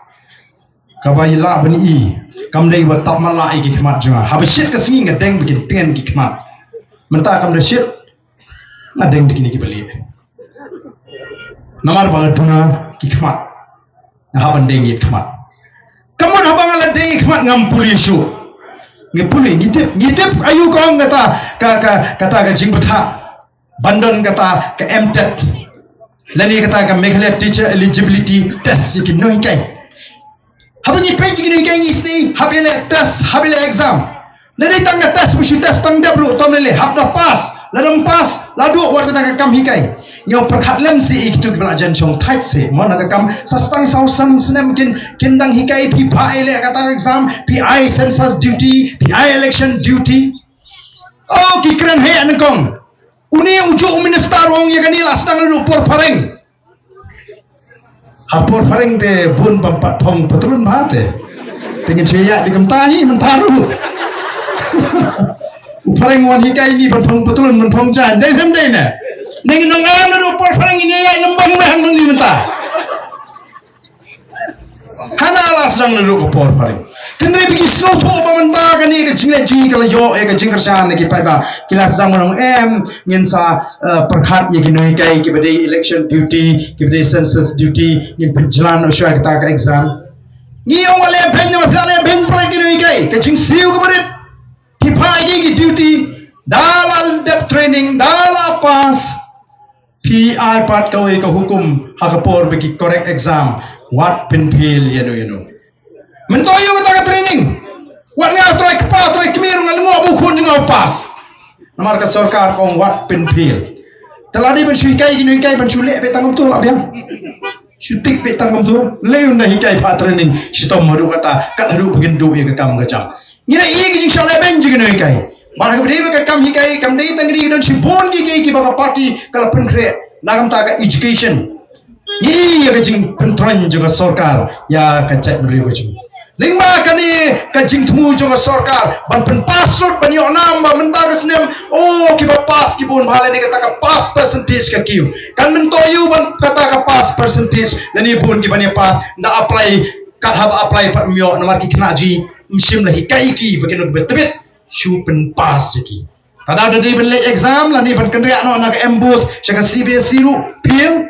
kaba ïa lah ban i, kam dei ba tap matlah ïa ki khmat jong nga. Haba shit ka sngi nga deng ba kin tngen ki khmat. Mynta kam da shit, nga deng da kine kiba lieh. Namar ba nga duna ki khmat, nga hap ban deng ïit khmat. Ka mut haba nga la deng ïit khmat ngam pule shuh. Ngi pule, ngi tip, ngi tip aïu ka ong kata ka, ka, kata ka jingbthah ban don kata ka M tet. Lane kata ka Meghalaya Teacher Eligibility Test ïa ki nonghikai. Haba ngi peit ïa ki nonghikai ngi sngew hap ïaleh test, hap ïaleh exam. Lane tang ka test, ba shu test tang dep ruh tom leh leh, hap da pass. Lada ym pass, la duh wat kata ka kam hikai. Ngi ong pyrkhat lem seh ïa kito kiba la jan shong thait seh. Mo na ka kam sa stang saw san snem kin, kin dang hikai, phi phah ïaleh kata ka exam, phi ai census duty, phi ai election duty. Oh, ki kren heh nyngkong. Une u juh u minister u ong ïa kane la sdang naduh por phareng. Ha por phareng te bun bym pat phong patlun bha te. Te ngin shu ïaid da kumta hi mynta ruh. U phareng wan hikai ngi ban phong patlun, ban phong jaiñ. Dei them dei ne. Ne ngin ong ah naduh por phareng ngin ïaid lem bang bang ngi mynta. Hana la sdang naduh ka por phareng. Tynrai ba ki sngewthuh ba mynta kane ka jingleh jong ngi ka la ïoh ïa ka jingkyrshan na ki paidbah. Ki la sdang ban ong em, ngin sa, eh, pyrkhat ïa ki nonghikai kiba dei election duty, kiba dei census duty, ngin pynjlan noh shuwa kata ka exam. Ngi ong wat leh beiñ, wat leh beiñ pyrkhat ki nonghikai, ka jingsiew kaba rit. Phi phah ïa ki duty, da la dep training, da la pass. Phi ai pat kawei ka hukum ha ka por ba ki correct exam, wat pynfail ïano ïano. Mynta ïoh kata ka training. Wat nga trai kpa trai kmie ruh nga lyngngoh ba u khun jong nga u pass. Namar ka sorkar ka ong wat pynfail. Te la dei ban shu hikai ki nonghikai ban shu leh beit tang kumto la biang. Shu tik beit tang kumto. Lei ynda hikai pat training shitom haduh kata, kat haduh ba kin duh ïa ka kam ka jam. Ngi la ïoh ki jingshah leh beiñ jong ki nonghikai. Bad ha kaba dei bad ka kam hikai kam dei tang ri, don shibun kiei kiei kiba ka party ka la pynkhreh na ka bynta ka education. Ngi ïoh ka jingpyntroiñ jong ka sorkar ïa ka jaitbynriew ka jong ngi. Lyngba kane ka jingthmu jong ka sorkar ban pynpass lut ban ïoh nam ba mynta ka snem, oh, kiba pass ki bun bha lane kata ka pass percentage ka kiew. Kan myntoi ïoh ban kata ka pass percentage lane bun kiban ïa pass, nda apply, kat haba apply pat ym ïoh namar ki khynnah jong ngi ym shym la hikai ïa ki ba kin long kiba tbit, shu pynpass ïa ki. Tada da dei ban leh exam lane ban kynriah noh na ka MBOSE sha ka CBSE ruh fail.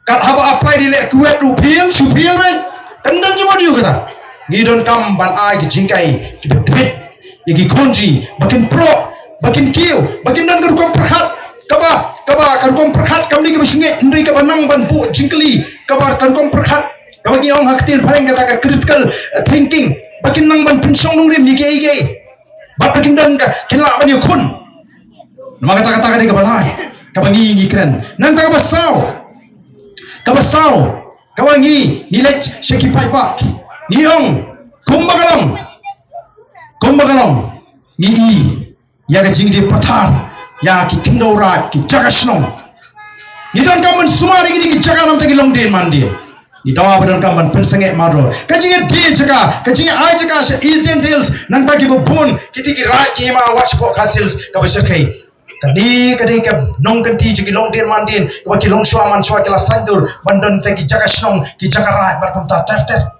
Kat haba apply dei leh KUET ruh fail, shu fail beit. Kan don jingmut ïa kata. Ngi donkam ban ai ki jinghikai kiba tbit ïa ki khun jong ngi ba kin proh, ba kin kiew, ba kin don ka rukom pyrkhat kaba, kaba ka rukom pyrkhat kam dei kaba shongeit hynrei kaba nang ban buh jingkylli, kaba ka rukom pyrkhat kaba ngi ong ha ka ktien phareng kata ka critical, eh, thinking, ba kin nang ban pynshong nongrim ïa kiei kiei. Bad ba kin don ka, kin lah ban ïakhun. Namar kata, kata ka dei kaba lai, kaba ngi ngi kren. Nangta kaba saw, kaba saw, kaba ngi ngi leit sha ki paidbah ngi ong kumba ka long, kumba ka long, ngi i ïa ka jingdie pathar ïa ki khyndew raid, ki jaka shnong. Ngi donkam ban sumar ïa kine ki jaka namar ki long dien man dien. Ngi dawa ba donkam ban pynsangeh mardor. Ka jingïadie jaka, ka jingïa ai jaka sha East Jaintia Hills, nangta kiba bun kita ki raid ki hima wat shapoh Khasi Hills kaba shyrkhei. Kane ka dei ka nongkynti jong ki long dien man dien, kaba ki long shuwa man shuwa ki la saiñdur ban don kita ki jaka shnong, ki jaka raid bad kumta ter ter.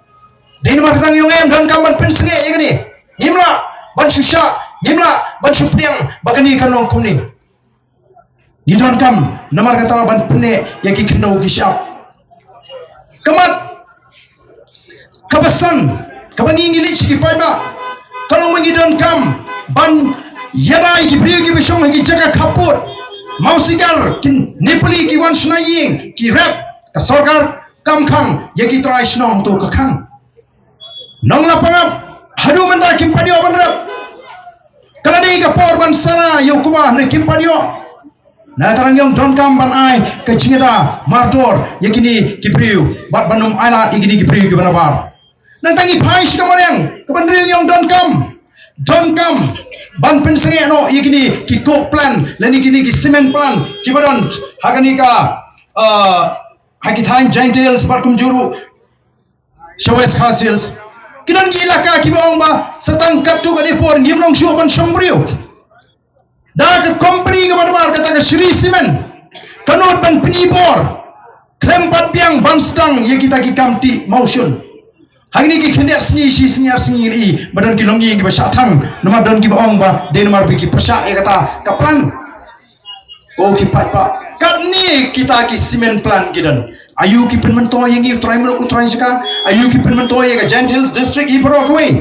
Dei namar kata ngi ong em, donkam ban pynsangeh ïa kane. Ngim lah ban shu shah, ngim lah ban shu pdiang ba kane kan long kumne. Ngi donkam namar kata ban pynneh ïa ki khyndew ki shyiap. Ka mat, kaba san, kaba ngi ngi leit sha ki paidbah, ka long ba ngi donkam ban ïada ïa ki briew kiba shong ha ki jaka khappud. Mawsigar, ki Nepali ki wan shna ïing, ki rep, ka sorkar kam khang, ïa ki trai shnong to ka khang. Nong Lapangap haduh mynta kim pat ïoh ban rep. Ka la dei ka por ban sana ïa u kba hynrei kim pat ïoh. Na tang ngi ong donkam ban ai ka jingïada mardor ïa kine ki briew bad ban ym ailad ïa kine ki briew kiba nabar. Nangta ngi phai sha ka mariang kaba hynriew ngi ong donkam, donkam ban pynsangeh noh ïa kine ki coke plant lane kine ki cement plant kiba don ha kane ka, ah, ha ki thaiñ Jaintia Hills bad kumjuh ruh sha West Khasi Hills. Ki don ki elaka kiba ong ba sa tang katto katne por ngim long shuh ban shong briew. Da ka company kaba nabar kata ka Shree Cement ka nud ban pyni bor khlem pat biang ban sdang ïa kita ki kam tih mawshun. Hangne ki khyndiat sngi shi sngi ar sngi ngi i ba don ki longïing kiba shah thang namar don kiba ong ba dei namar ba ki pyrshah ïa kata ka plan. Ko ki paidbah, katne kita ki cement plant ki don. Aïu ki pynmyntoi ïa ngi u trai mruk u trai jaka? Aïu ki pynmyntoi ïa ka Jaintia Hills District hi baroh kawei?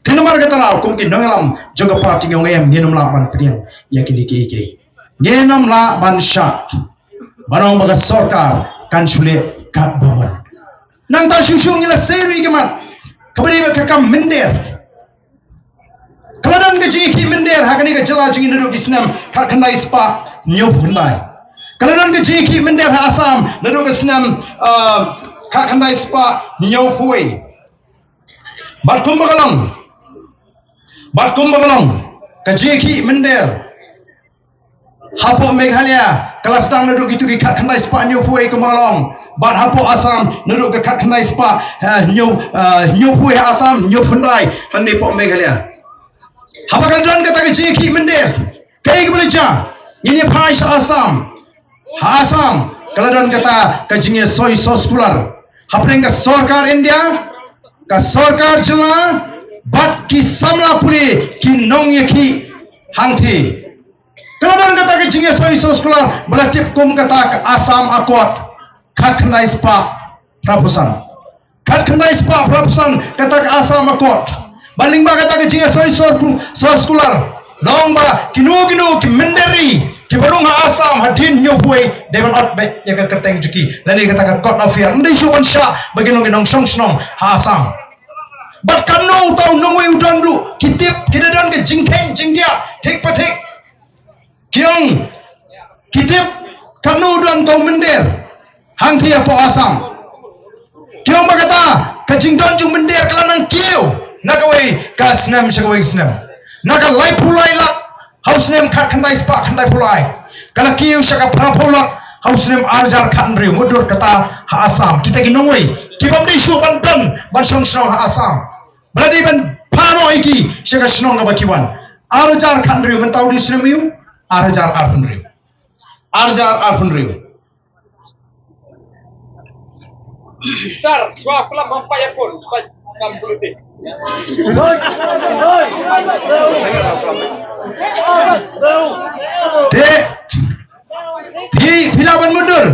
Te namar kata la kum ki nongïalam jong ka party ngi ong em, ngin ym lah ban pdiang ïa kine kiei kiei. Ngin ym lah ban shah. Ban ong ba ka sorkar kan shu leh katba mut. Nangta shuh shuh ngi la sei ruh ïa ka mat kaba dei bad ka kam mynder. Ka la don ka jingïakhih mynder ha kane ka jylla jong ngi naduh ki snem khatkhyndai spah hynñiewphew khyndai. Ka la don ka jingïakhih mynder ha Assam naduh ka snem, ah, khatkhyndai spah hynñiewphew wei. Bad kumba ka long, bad kumba ka long ka jingïakhih mynder hapoh Meghalaya ka la sdang naduh kito ki khatkhyndai spah hynñiewphew wei kumba ka long. Bad hapoh Assam naduh ka khatkhyndai spah, eh, hynñiew, eh, hynñiewphew wei ha Assam, hynñiewphew khyndai hangne hapoh Meghalaya. Haba ka la don kata ka jingïakhih mynder, kaei kaba la jia? Ngin ïa phai sha Assam. Ha Assam ka la don kata ka jingïasoi soskular hapdeng ka sorkar India, ka sorkar jylla bad ki samla pule, ki nongïakhih hangthie. Ka la don kata ka jingïasoi soskular ba la tip kum kata ka Assam Accord, khatkhyndai spah phraphew san. Khatkhyndai spah phraphew san kata ka Assam Accord. Bad lyngba kata ka jingïasoi sosku-, soskular, long ba kino kino ki mynder ri kiba rung ha Assam hadien hynñiewphew wei dei ban ot beit ïa ka kyrteng jong ki lane kata ka Court of Appeal. Ym dei shuh ban shah ba kin long ki nongshong shnong ha Assam. Bad katno uta u nongwei u don ruh, ki tip, ki da don ka jingkheiñ jingdiah thik pa thik. Ki ong, ki tip katno don uta u mynder hangthie hapoh Assam. Ki ong ba kata ka jingdon jong u mynder ka la nang kiew na kawei ka snem sha kawei ka snem, na ka laiphew lai lak ha u snem khatkhyndai spah khyndaiphew lai, ka la kiew sha ka phraphew lak ha u snem arhajar khathynriew. Mutdur kata ha Assam kita ki nongwei kibym dei shuh ban don ban shong shnong ha Assam, ba la dei ban phah noh ïa ki sha ka shnong kaba ki wan. Arhajar khathynriew, mynta u dei u snem aïu? Arhajar arphew hynriew. Arhajar arphew hynriew. Sir, shuwa plam ham pat ïa phone, pat kam bluetooth. Te phi, phi lah ban mutdur.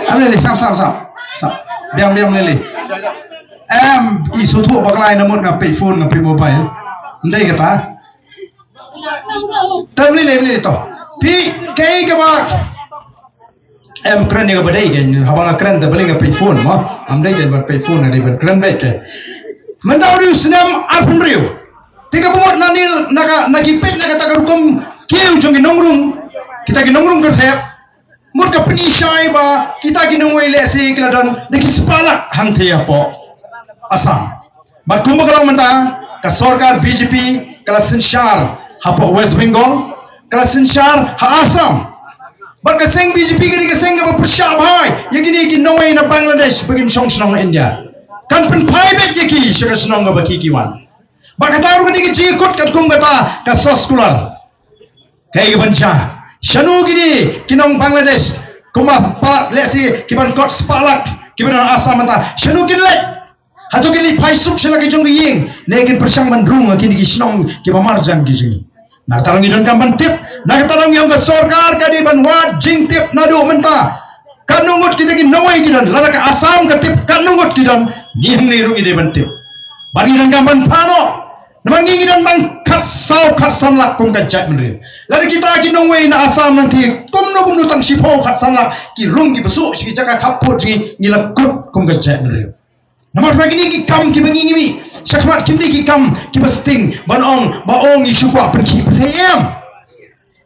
Am lei lei, sam, sam, sam. Sam. Biang, biang lei lei. Em, i shu thuh bakla ïa na mut nga peit phone, nga peit mobile. Ym dei kata. Te ym lei lei, ym lei lei to. Phi, kaei kaba, em, kren ïa kaba dei kein, haba nga kren te balei nga peit phone mo. Ym dei kein ban peit phone, nga dei ban kren beit kein. Mynta u dei u snem arphew hynriew. Te kaba mut na nil, na ka, na ki peit na kata ka rukom kiew jong ki nongrung, kita ki nongrung kyrthep. Mut ka pyni shai ba kita ki nongwei lehse ki la don da ki spah lak hangthie hapoh Assam. Bad kumba ka long mynta, ka sorkar B J P ka la synshar hapoh West Bengal, ka la synshar ha Assam. Bad ka seng B J P ka dei ka seng kaba pyrshah bha ïa kine ki nongwei na Bangladesh ba kin shong shnong ha India. Kan pynphai beit ïa ki sha ka shnong kaba ki, ki wan. Bad kata ruh ka dei ka jingkut katkum kata ka soskular. Kaei kaban jia? Shano kine ki nong Bangladesh, kumba pat lehse kiban kot spah lak kiba don ha Assam mynta, shano kin leit? Hato kin leit phai suk sha la ki jong ki ïing, ne kin pyrshang ban rung ha kine ki shnong kiba marjan ki jong ngi? Na kata ruh ngi donkam ban tip, na kata ruh ngi ong ka sorkar ka dei ban wad jingtip naduh mynta. Katno ngut kita ki nongwei ki don, lada ka Assam ka tip katno ngut ki don, ngi hangne ruh ngi dei ban tip. Bad ngi donkam ban phah noh. Namar ngi ngi don tang khatsaw khatsan lak kum ka jaitbynriew. Lada kita ki nongwei na Assam nangta kumno kumno tang shiphew khatsan lak ki rung ki bsuh sha ki jaka khappud jong ngi, ngi la kut kum ka jaitbynriew. Namar ba kine ki kam kiba ngi ngi mih shakhmat kim dei ki kam kiba sting ban ong ba ong ngi shu kwah pynkhih pyrthei, em.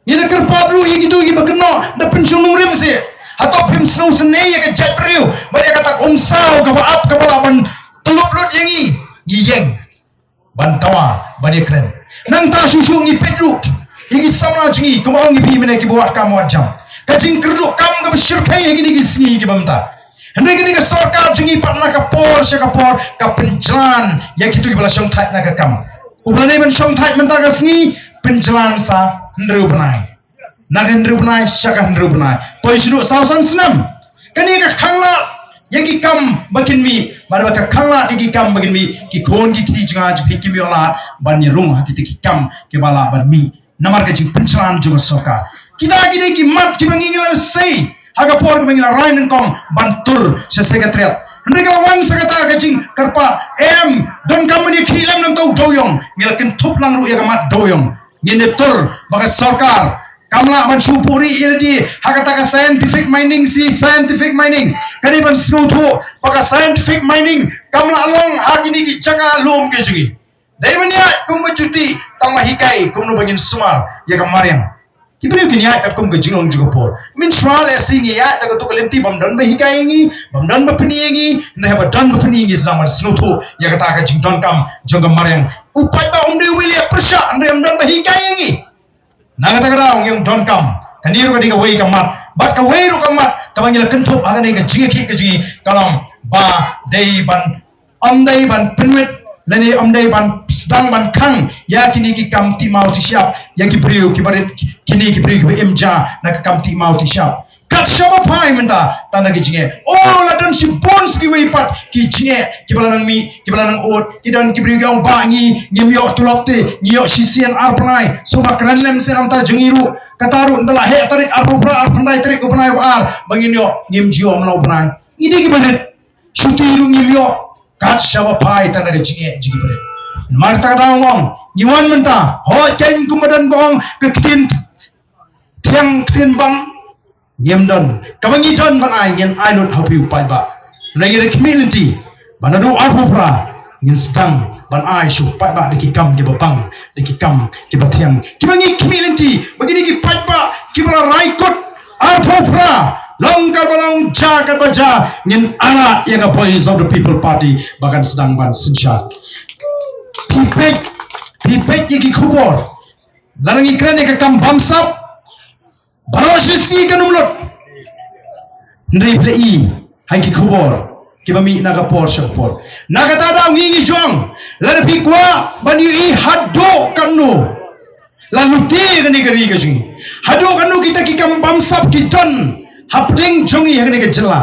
Ngi da kyrpad ruh ïa kito kiba kynnoh da pynshong nongrim seh. Hato phim sngewsynei ïa ka jaitbynriew bad ïa kata ka umsaw kaba ap kaba lah ban tyllup lut ïa ngi? Ngi ïeng ban dawa, ban ïakren. Nangta shuh shuh ngi peit ruh ïa ki samla jong ngi, kumba ong ïa phi mynne, kiba wad kam wad jam. Ka jingkyrduh kam kaba shyrkhei ha kine ki sngi kiba mynta. Hynrei kane ka sorkar jong ngi pat na ka por sha ka por ka pynjlan ïa kito kiba la shongthait na ka kam. Uba la dei ban shongthait mynta ka sngi, pynjlan sa hynriew bnai. Na ka hynriew bnai sha ka hynriew bnai, poi shuh saw san snem. Kane ka khanglad ïa ki kam ba kin mih, bad ba ka khanglad ïa ki kam ba kin mih, ki khun ki kti jong nga jong phi kim ïoh lad ban ïarung ha kita ki kam kiba lah ban mih namar ka jingpynjlan jong ka sorkar. Kita ki dei ki mat kiba ngi ngi la sei ha ka por kaba ngi la rai nyngkong ban tur sha secretariat. Hynrei ka la wan sa kata ka jingkyrpad, em, donkam ban ïakhih lem namar u dewïong, ngi la kynthup lang ruh ïa ka mat dewïong. Ngin ïa tur ba ka sorkar kam lah ban shu buhrieh ïa lade ha kata ka scientific mining, shi scientific mining. Ka dei ban sngewthuh ba ka scientific mining kam lah long ha kine ki jaka lum ki jong ngi. Dei ban ïaid kum ka juti, tang ba hikai kumno ba ngin sumar ïa ka mariang. Ki briew kin ïaid katkum ka jinglong jong ka por. Mynshuwa lehse ngi ïaid da kato ka lynti bym don ba hikai ïa ngi, bym don ba pyni ïa ngi, hynrei haba don ba pyni ngi sdang ban sngewthuh ïa kata ka jingdonkam jong ka mariang. U paidbah um dei uwei u leh pyrshah, hynrei um don ba hikai ïa ngi. Na kata ka daw ngi ong donkam, kane ruh ka dei kawei ka mat. Bad kawei ruh ka mat kaba ngi la kynthup ha kane ka jingïakhih ka jong ngi, ka long ba dei ban, ym dei ban pynwit lane ym dei ban sdang ban khang ïa kine ki kam tih maw tih shyiap ïa ki briew kiba rit, kine ki briew kiba im ja na ka kam tih maw tih shyiap. Kat shaba phai mynta tang da ki jingeh. Oh, la don shibun sha kiwei pat ki jingeh kiba la nang mih, kiba la nang ud. Ki don ki briew ki ong ba ngi ngim ïoh tulop te, ngi ïoh shisien ar bnai. Sngewbha kren lem seh ïa kata jong ngi ruh. Kata ruh ynda la heh tarik arphew phra, arphew khyndai tarik u bnai ba ar ba ngin ïoh, ngim ju ïoh mynno u bnai. Ngi dei kiba rit. Shuti ruh ngim ïoh. Kat shaba phai tang da ka jingeh jong kiba rit. Namar kata ka daw nga ong, ngi wan mynta, hooid, kein kumba don ba ong ka ktien thiang ktien bang, ngim don. Kaba ngi don ban ai, ngin ai lut ha u paidbah. Ngi la khmih lynti ba naduh arphew phra ngin sdang ban ai sha u paidbah da ki kam kiba bang, da ki kam kiba thiang, kiba ngi khmih lynti ba kine ki paidbah kiba la rai kut arphew phra, long kaba long, ja kaba ja, ngin ailad ïa ka Voice of the People Party ba kan sdang ban synshar. Phi peit, phi peit ïa ki khubor. Lada ngi kren ïa ka kam bamsap, baroh shi sngi kan ym lut. Hynrei phi la i ha ki khubor kiba mih na ka por sha ka por. Na kata ka daw ngi ngi ong, lada phi kwah ban ïohi haduh katno la lute kane ka ri ka jong ngi, haduh katno kita ki kam bamsap ki don hapdeng jong ngi ha kane ka jylla,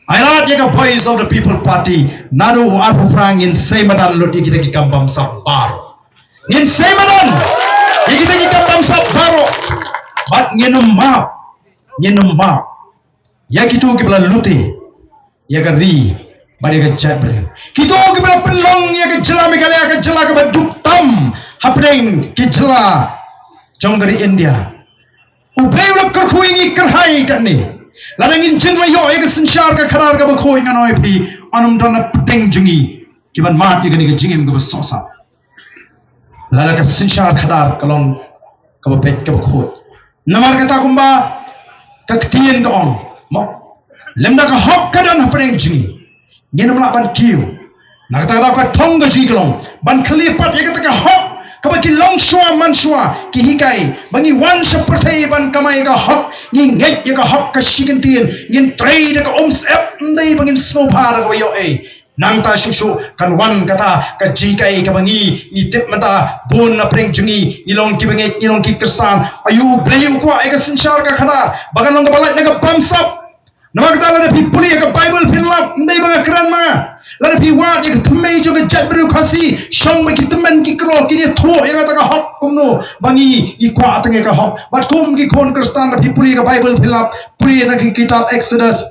ailad ïa ka Voice of the People Party naduh arphew phra, ngin sei madan lut ïa kita ki kam bamsap baroh. Ngin sei madan ïa kita ki kam bamsap baroh. Bad ngin ym map, ngin ym map ïa kito kiba la lute ïa ka ri bad ïa ka jaitbynriew, kito kiba la pynlong ïa ka jylla Meghalaya ka jylla kaba duk tam hapdeng ki jylla jong ka ri India. U Blei u la kyrkhu ïa ngi kyrhai katne. Lada ngin jin la ïoh ïa ka synshar ka khadar kaba khuid, ngan ong ïa phi, yn ym don hapdeng jong ngi kiban mad ïa kane ka jingim kaba sohsat. Lada ka synshar khadar ka long kaba beit kaba khuid. Namar kata kumba ka ktien ka ong, mo, lymda ka hok ka don hapdeng jong ngi, ngin ym lah ban kiew. Na kata ka daw ka thong ka jong ngi ka long ban kylli pat ïa kata ka hok kaba ki longshuwa manshuwa ki hikai ba ngi wan sha pyrthei ban kamai ïa ka hok. Ngi ngeit ïa ka hok ka shi kyntien, ngin trei da ka umsyep, ym dei ba ngin sngewbha da kaba ïoh ei. Nangta shuh shuh kan wan kata ka jinghikai kaba ngi ngi tip mynta bun na pdeng jong ngi, ngi long kiba ngeit, ngi long ki khristan. Aïu U Blei u kwah ïa ka synshar ka khadar ba kan long kaba lait na ka bamsap? Namar kata lada phi pule ïa ka Baibl phin lap, ym dei ba nga kren ma nga. Lada phi wad ïa ka thymmei jong ka jaitbynriew Khasi, shong bad ki tymmen ki kro, kin ïathuh ïa kata ka hok kumno ba ngi ngi kwah tang ïa ka hok. Bad kum ki khun khristan, lada phi pule ïa ka Baibl phin lap, pule na ki kitab Exodus,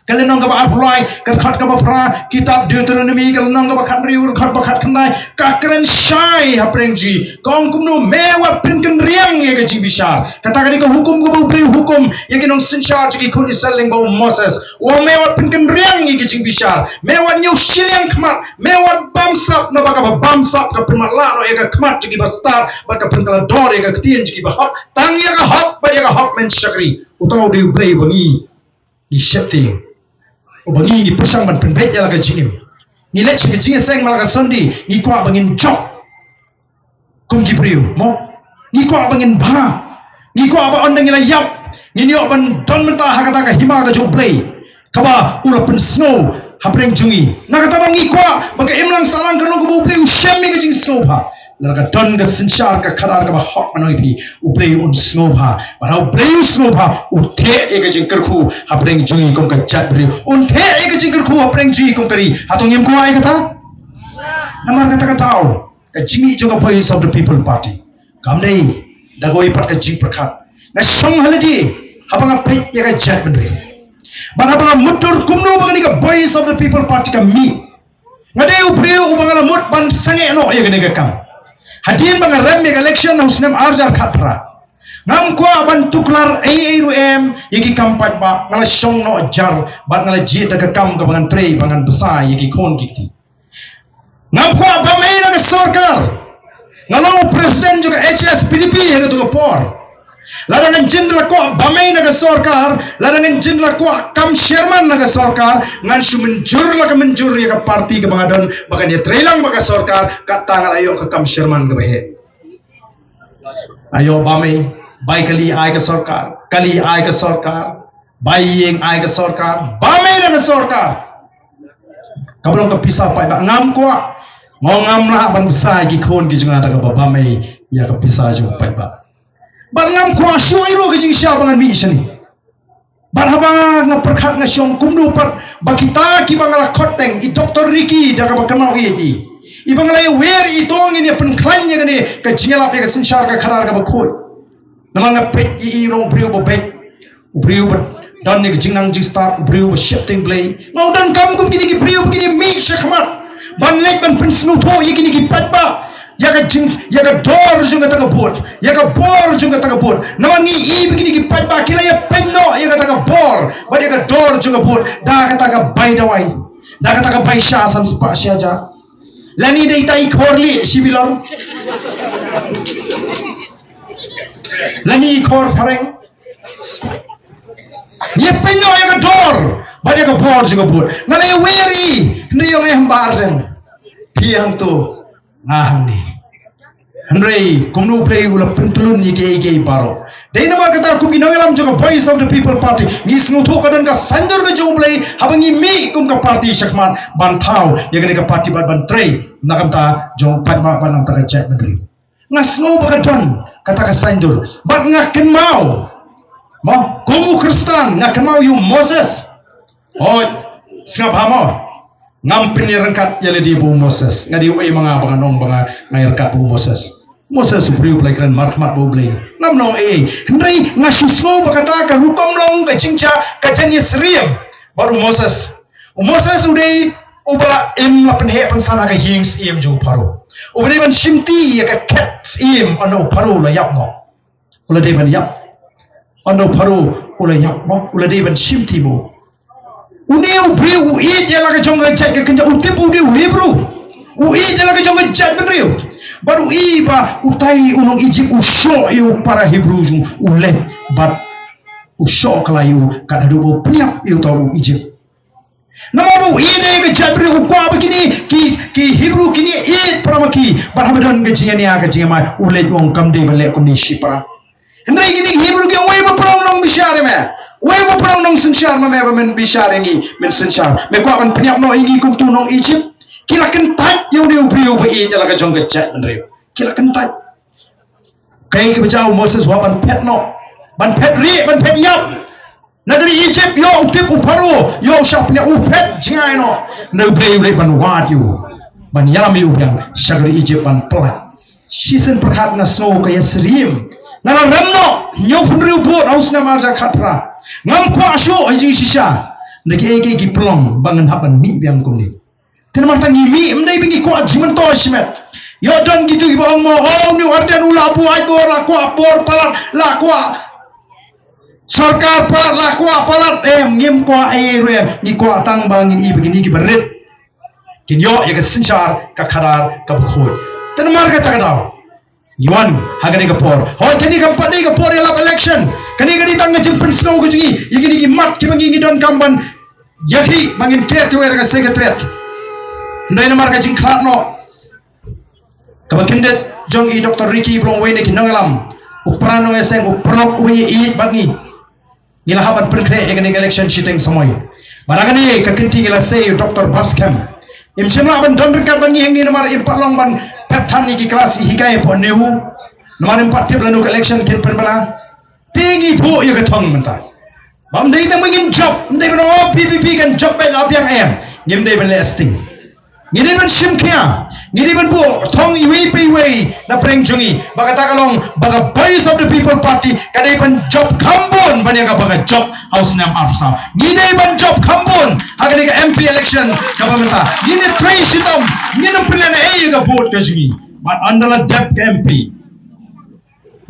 ka lynnong kaba arphew lai, ka dkhot kaba phra, kitab Deuteronomi, ka lynnong kaba khathynriew, ka dkhot ba khatkhyndai, ka kren shai hapdeng jong ngi. Ka ong kumno, me wat pynkynriang ïa ka jingbishar. Kata ka dei ka hukum kaba U Blei u hukum ïa ki nongsynshar jong ki khun Israel lyngba u Moses. U ong me wat pynkynriang ïa ka jingbishar. Me wat ñiew shiliang khmat, me wat bamsap, naba kaba bamsap ka pynmatlah noh ïa ka khmat jong ki bastad bad ka pynkylla dor ïa ka ktien jong ki bahok. Tang ïa ka hok bad ïa ka hok men shakri. Uta u dei U Blei ba ngi ngi sheptieng, uba ngi ngi pyrshang ban pynbeit ïa la ka jingim. Ngi leit sha ka jingïaseng man la ka Sunday, ngi kwah ba ngin jop kum ki briew, mo? Ngi kwah ba ngin bha. Ngi kwah ba ynda ngi la ïap, ngin ïoh ban don mynta ha kata ka hima ka jong U Blei kaba u la pynsngew hapdeng jong ngi. Na kata ba ngi kwah ba ka imlang sahlang ka long kaba U Blei u shem ïa ka jingsngewbha. Lada ka don ka synshar ka khadar kaba hok, ngan ong ïa phi, U Blei un sngewbha. Bad haba U Blei u sngewbha, u theh ïa ka jingkyrkhu hapdeng jong ngi kum ka jaitbynriew. Un theh ïa ka jingkyrkhu hapdeng jong ngi kum ka ri. Hato ngim kwah ïa kata? Namar kata ka daw ka jingmih jong ka Voice of the People Party kam dei da kawei pat ka jingpyrkhat. Nga shong ha lade haba nga peit ïa ka jaitbynriew. Bad haba nga mutdur kumno ba kane ka Voice of the People Party ka mih, nga dei u briew uba nga la mut ban sangeh noh ïa kane ka kam. Hadien ba nga rem ïa ka election ha u snem arhajar khatphra, ngam kwah ban tuklar ei ei ruh em ïa ki kam paidbah. Nga la shong noh jar bad nga la jied da ka kam kaba ngan trei ba ngan bsa ïa ki khun ki kti. Ngam kwah bam ei na ka sorkar. Nga long u president jong ka H S P D P ha kato ka por. Lada ngan jin da la kwah bam ei na ka sorkar, lada ngan jin da la kwah kam chairman na ka sorkar, ngan shu mynjur la ka mynjur ïa ka party kaba nga don ba kan ïatrei lang bad ka sorkar, kata nga la ïoh ka kam chairman kaba heh. Aïu bam ei, bai kali ai ka sorkar, kali ai ka sorkar, bai ïing ai ka sorkar, bam ei na ka sorkar. Kaba long ka pisa paidbah ngam kwah. Nga ngam lah ban bsa ïa ki khun ki jong nga da kaba bam ei ïa ka pisa jong paidbah. Bad ngam kwah shuh ei ruh ka jingshisha ba ngan mih shane. Bad haba nga pyrkhat nga shong kumno pat ba kita kiba nga la khot teng, i Doctor Ricky da kaba kynmaw ïa i, i ba nga la ïawer i to ngin ïa pynkhlaiñ ïa kane ka jingïalap ïa ka synshar ka khadar kaba khuid. Namar nga peit ïa i long u briew ba beit, u briew ba don ïa ka jingnang jingstad, u briew ba sheptieng Blei. Nga u donkam kum kine ki briew ba kin ïa mih shakhmat ban leit ban pynsngewthuh ïa kine ki paidbah ïa ka jing, ïa ka dor jong kata ka vote, ïa ka bor jong kata ka vote. Namar ngi i ba kine ki paidbah ki la ïa pynnoh ïa kata ka bor bad ïa ka dor jong ka vote da kata ka bai dawai, da kata ka bai sha san spah sha ja. Lane dei ta i khor lieh shi bilor, lane i khor phareng. Ïa pynnoh ïa ka dor bad ïa ka bor jong ka vote. Nga la ïawer i, hynrei ong em Bah Ardent, phi hangto, nga hangne. Hynrei kumno U Blei u la pyntlun ïa kiei kiei baroh. Dei namar kata kum ki nongïalam jong ka Voice of the People Party, ngi sngewthuh ka don ka saiñdur ka jong U Blei haba ngi mih kum ka party shakhmat ban thaw ïa kane ka party bad ban trei na ka bynta jong paidbah bad na ka bynta ka jaitbynriew. Nga sngew ba ka don kata ka saiñdur bad nga kynmaw, mo, kum u Khristan nga kynmaw ïa u Moses. Hooid, sngap ha mo. Ngam pynïaryngkat ïa lade bad u Moses. Nga dei uei ma nga ba ngan ong ba nga, nga ïaryngkat bad u Moses. Moses u briew ba la kren markhmat bad U Blei. Ngam ong ei ei. Hynrei nga shu sngew ba kata ka rukom long ka jingjia, ka jingïasyriem bad u Moses. U Moses u dei uba la im, la pynheh pynsan ha ka ïing syiem jong u Pharaoh. Uba dei ban shimti ïa ka khet syiem ynda u Pharaoh u la ïap noh. U la dei ban ïap. Ynda u Pharaoh u la ïap noh, u la dei ban shimti mo. Une u briew u ïeit ïa la ka jong ka jait ka kynja, u tip u dei u Hebru. U ïeit ïa la ka jong ka jaitbynriew. Bad u ïeit ba utai u nong Egypt u shoh ïa u para Hebru jong u, u leit bad u shoh kylla ïa u kat haduh ba u pynïap ïa uta u Egypt. Namar ba u ïeit ïa ka jaitbynriew, u kwah ba kine ki, ki Hebru kin ïeit para ma ki. Bad haba don ka jingïania ka jingïamai, u leit u ong kam dei ban leh kumne shipara. Hynrei kine ki Hebru ki ong, wei ba pynlong nongbishar ïa me, wei ba pynlong nongsynshar ma me, ba men bishar ïa ngi, men synshar. Me kwah ban pynïap noh ïa ngi kum utu u nong Egypt. Ki la kyntait ïa une u briew ba ïeit ïa la ka jong ka jaitbynriew. Ki la kyntait. Kaei kaba jia? U Moses u hap ban phet noh, ban phet rieh, ban phet ïap. Na ka ri Egypt, ïoh u tip u Pharaoh, ïoh u shah pynïap, u phet jngai noh. Hynrei U Blei u leit ban wad ïa u, ban ïalam ïa u biang sha ka ri Egypt ban pyllait. Shisien pyrkhat, nga sngew ka ïasyriem. Nga la rem noh hynñiewphew hynriew vote ha u snem arhajar khatphra. Ngam kwah shuh ha jingshisha. Hynrei kiei kiei ki pynlong ba ngan hap ban mih biang kumne. Te namar kata ngi mih, ym dei ba ngi kwah jingmyntoi shimet. Ïoh don kito kiba ong mo, oh, une u Ardent u la buaid bor, la kwah bor palat, la kwah sorkar palat, la kwah palat. Em, ngim kwah ei ei ruh em. Ngi kwah tang ba ngin ïohi ba kine kiba rit kin ïoh ïa ka synshar ka khadar kaba khuid. Te namar kata ka daw ngi wan ha kane ka por. Hooid, kane kam pat dei ka por ïalap election. Kane ka dei tang ka jingpynsngew ka jong ngi ïa kine ki mat kiba ngi, ngi donkam ban ïakhih ba ngin ker kiwei ra ka Secretariat. Hynrei namar ka jingkhlad noh kaba kyndit jong i Doctor Ricky ba long uwei na ki nongïalam, u para nongïaseng, u paralok uba ïeit bad ngi, ngi la hap ban pynkhreh ïa kane ka election shiteng samoi. Bad ha kane ka kynti ngi la sei ïa u Doctor Batskhem. Im shym lah ban don ryngkat bad ngi hangne namar im pat long ban pep than ïa ki klas, i hikai hapoh NEHU. Namar im pat tip lano ka election kin pynbna. Te ngi buh ïa ka thong mynta. Ba ym dei tang ba ngin jop, ym dei ban ong, oh, P P P kan jop beit la biang, em. Ngim dei ban leh sting. Ngi dei ban shim khia, ngi dei ban buh thong iwei pa iwei na pdeng jong ngi. Ba kata ka long ba ka Voice of the People Party ka dei ban jop kham bun ban ïa kaba ka jop ha u snem arphew saw. Ngi dei ban jop kham bun ha kane ka M P election kaba mynta. Ngin ïa trei shitom, ngin ym pynlehnohei ïa ka vote ka jong ngi. Bad ynda la dep ka M P,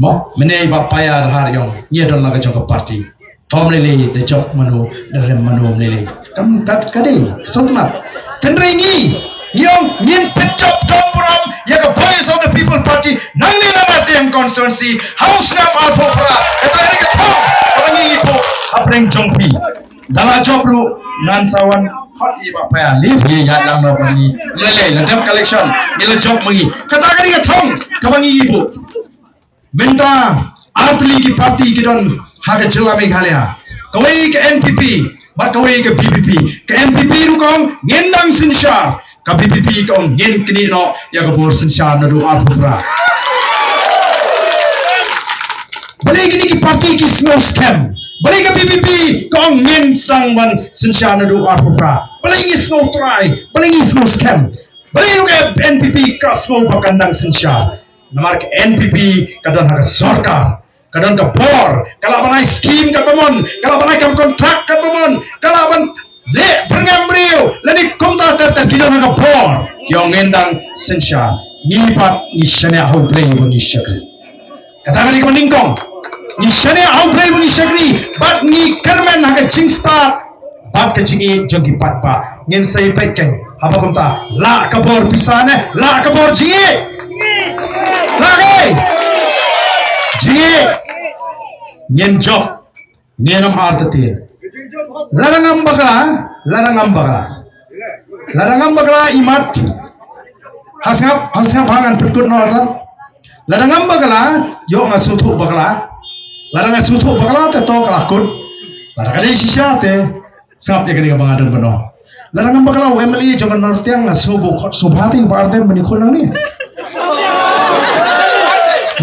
mo, mynne i Bah Paiar Dhar ïong, ngi don la ka jong ka party. Tom lei lei da jop mano, da rem mano lei lei. Kam kat ka dei, sot mat. Tynrai ngi, ngi ong ngin pynjop don burom ïa ka Voice of the People Party nangne na Martem constituency, ha u snem arphew phra. Kata ka dei ka thong kaba ngi ïoh hapdeng jong phi. Da la jop ruh ngan sa wan khot i Bah Paiar, lei phi ïa lang noh ba ngi lei lei la dep ka election, ngi la jop ma ngi. Kata ka dei ka thong kaba ngi ïoh. Mynta artylli ki party ki don ha ka jylla Meghalaya. Kawei ka N P P bad kawei ka V P P. Ka N P P ruh ka ong ngin dang synshar, ka V P P ka ong ngin knieh noh ïa ka bor synshar naduh arphew phra. Balei kine ki party ki sngew skhem? Balei ka V P P ka ong ngin sdang ban synshar naduh arphew phra? Balei ngi sngew trai? Balei ngi sngew skhem? Balei ruh ka N P P ka sngew ba kan dang synshar? Namar ka N P P ka don ha ka sorkar, ka don ka bor, ka lah ban ai skim katba mon, ka lah ban ai kam kontrak katba mon, ka lah ban leh byrngem briew lane kumta ter ter, ki don ha ka bor. Ki ong ngin dang synshar. Ngi pat ngi shaniah ha U Blei ba ngi shakri. Kata ka dei kaba nyngkong. Ngi shaniah ha U Blei ba ngi shakri bad ngi kyrmen ha ka jingstad bad ka jingïeit jong ki paidbah. Ngin sa ïa peit kein haba kumta, lah ka bor pisa ne lah ka bor jingïeit? Lah, eh? Jingïeit. Ngin jop. Ngin ym artatien. Lada ngam bakla, lada ngam bakla. Lada ngam bakla, imat. Ha sngap, ha sngap, ha ngan pynkut noh lada. Lada ngam bakla, ïoh nga sngewthuh bakla. Lada nga sngewthuh bakla te to ka la kut. Lada ka dei shisha te sngap ïa kane kaba nga don ban ong. Lada ngam bakla, u M L A jong ka North Tiang, nga sngewbha khot sngewbha te u Bah Ardent ban ïakhun nangne.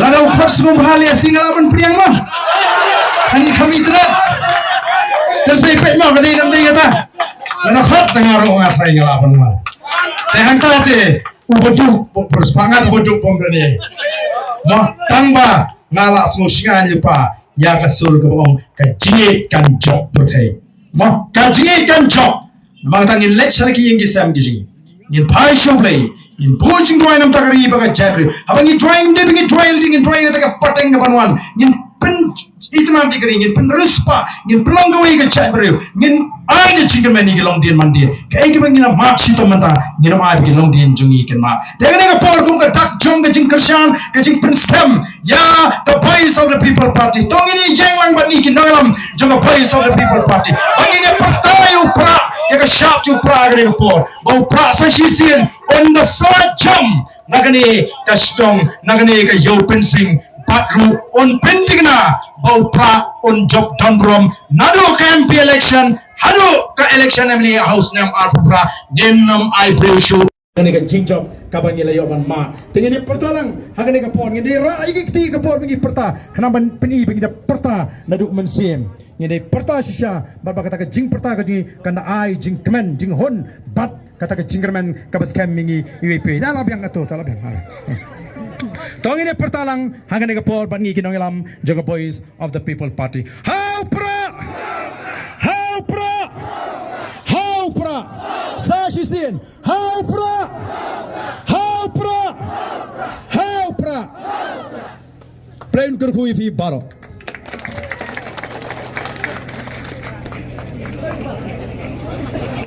Lada u khot sngewbha lei, asi nga lah ban pdiang mo. Ani kham internet. Te sa ïa peit mo ka dei nam dei kata. Lada khot te nga ruh nga trai nga lah ban mo. Te hangta te u baduk bom pyrspah, nga te baduk bom dane. Mo, tang ba nga lah sngewsynei lypa ïa ka sur kaba ong ka jingïeit kan jop pyrthei. Mo, ka jingïeit kan jop. Namar kata ngin leit sha ki ïing ki sem ki jong ngi. Ngin phai sha U Blei. Ngin buh jingduwai na ka bynta ka ri bad ka jaitbynriew. Haba ngi duwai, ngim dei ba ngi duwai lade, ngin duwai na ka bynta ka pateng kaban wan. Ngin pyn itynnad ïa ka ri, ngin pynriewspah, ngin pynlong kawei ka jaitbynriew, ngin ai ka jingkyrmen ïa ki longdien mandien. Kaei kaba ngi la mad shitom mynta, ngin ym ai ba ki longdien jong ngi kin mad. Te kane ka por kum ka dak jong ka jingkyrshan, ka jingpynskhem ïa ka Voice of the People Party. To ngin ïeng lang bad ngi ki nongïalam jong ka Voice of the People Party ba ngin ïa pyrta ïa u Prah, ïa ka shap jong u Prah ha kane ka por, ba u Prah sa shisien un da sa jam na kane ka shnong, na kane ka Ïew Pynsing, bad ruh un pynthikna ba u Prah un jop don burom naduh ka M P election haduh ka election M L A ha u snem arphew phra. Ngin ym ai briew shuh. Kane ka jingjop kaba ngi la ïoh ban mad. Te ngin ïa pyrta lang ha kane ka por, ngin ïa rah ïa ki kti ka por ba ngi pyrta, khnang ban pyni ba ngi da pyrta naduh mynsiem. Ngin ïa pyrta shisha bad ba kata ka jingpyrta ka jong ngi kan da ai jingkmen jinghun bad kata ka jingkyrmen kaba skhem ïa ngi iwei pa iwei. Te la biang ato, te la biang. To ngin ïa pyrta lang ha kane ka por bad ngi ki nongïalam jong ka Voice of the People Party. Ha u Prah! Ha u Prah! Ha u Prah! Sa shisien. Ha u Prah! Ha u Prah! Ha u Prah! Plain kyrkhu ïa phi baroh.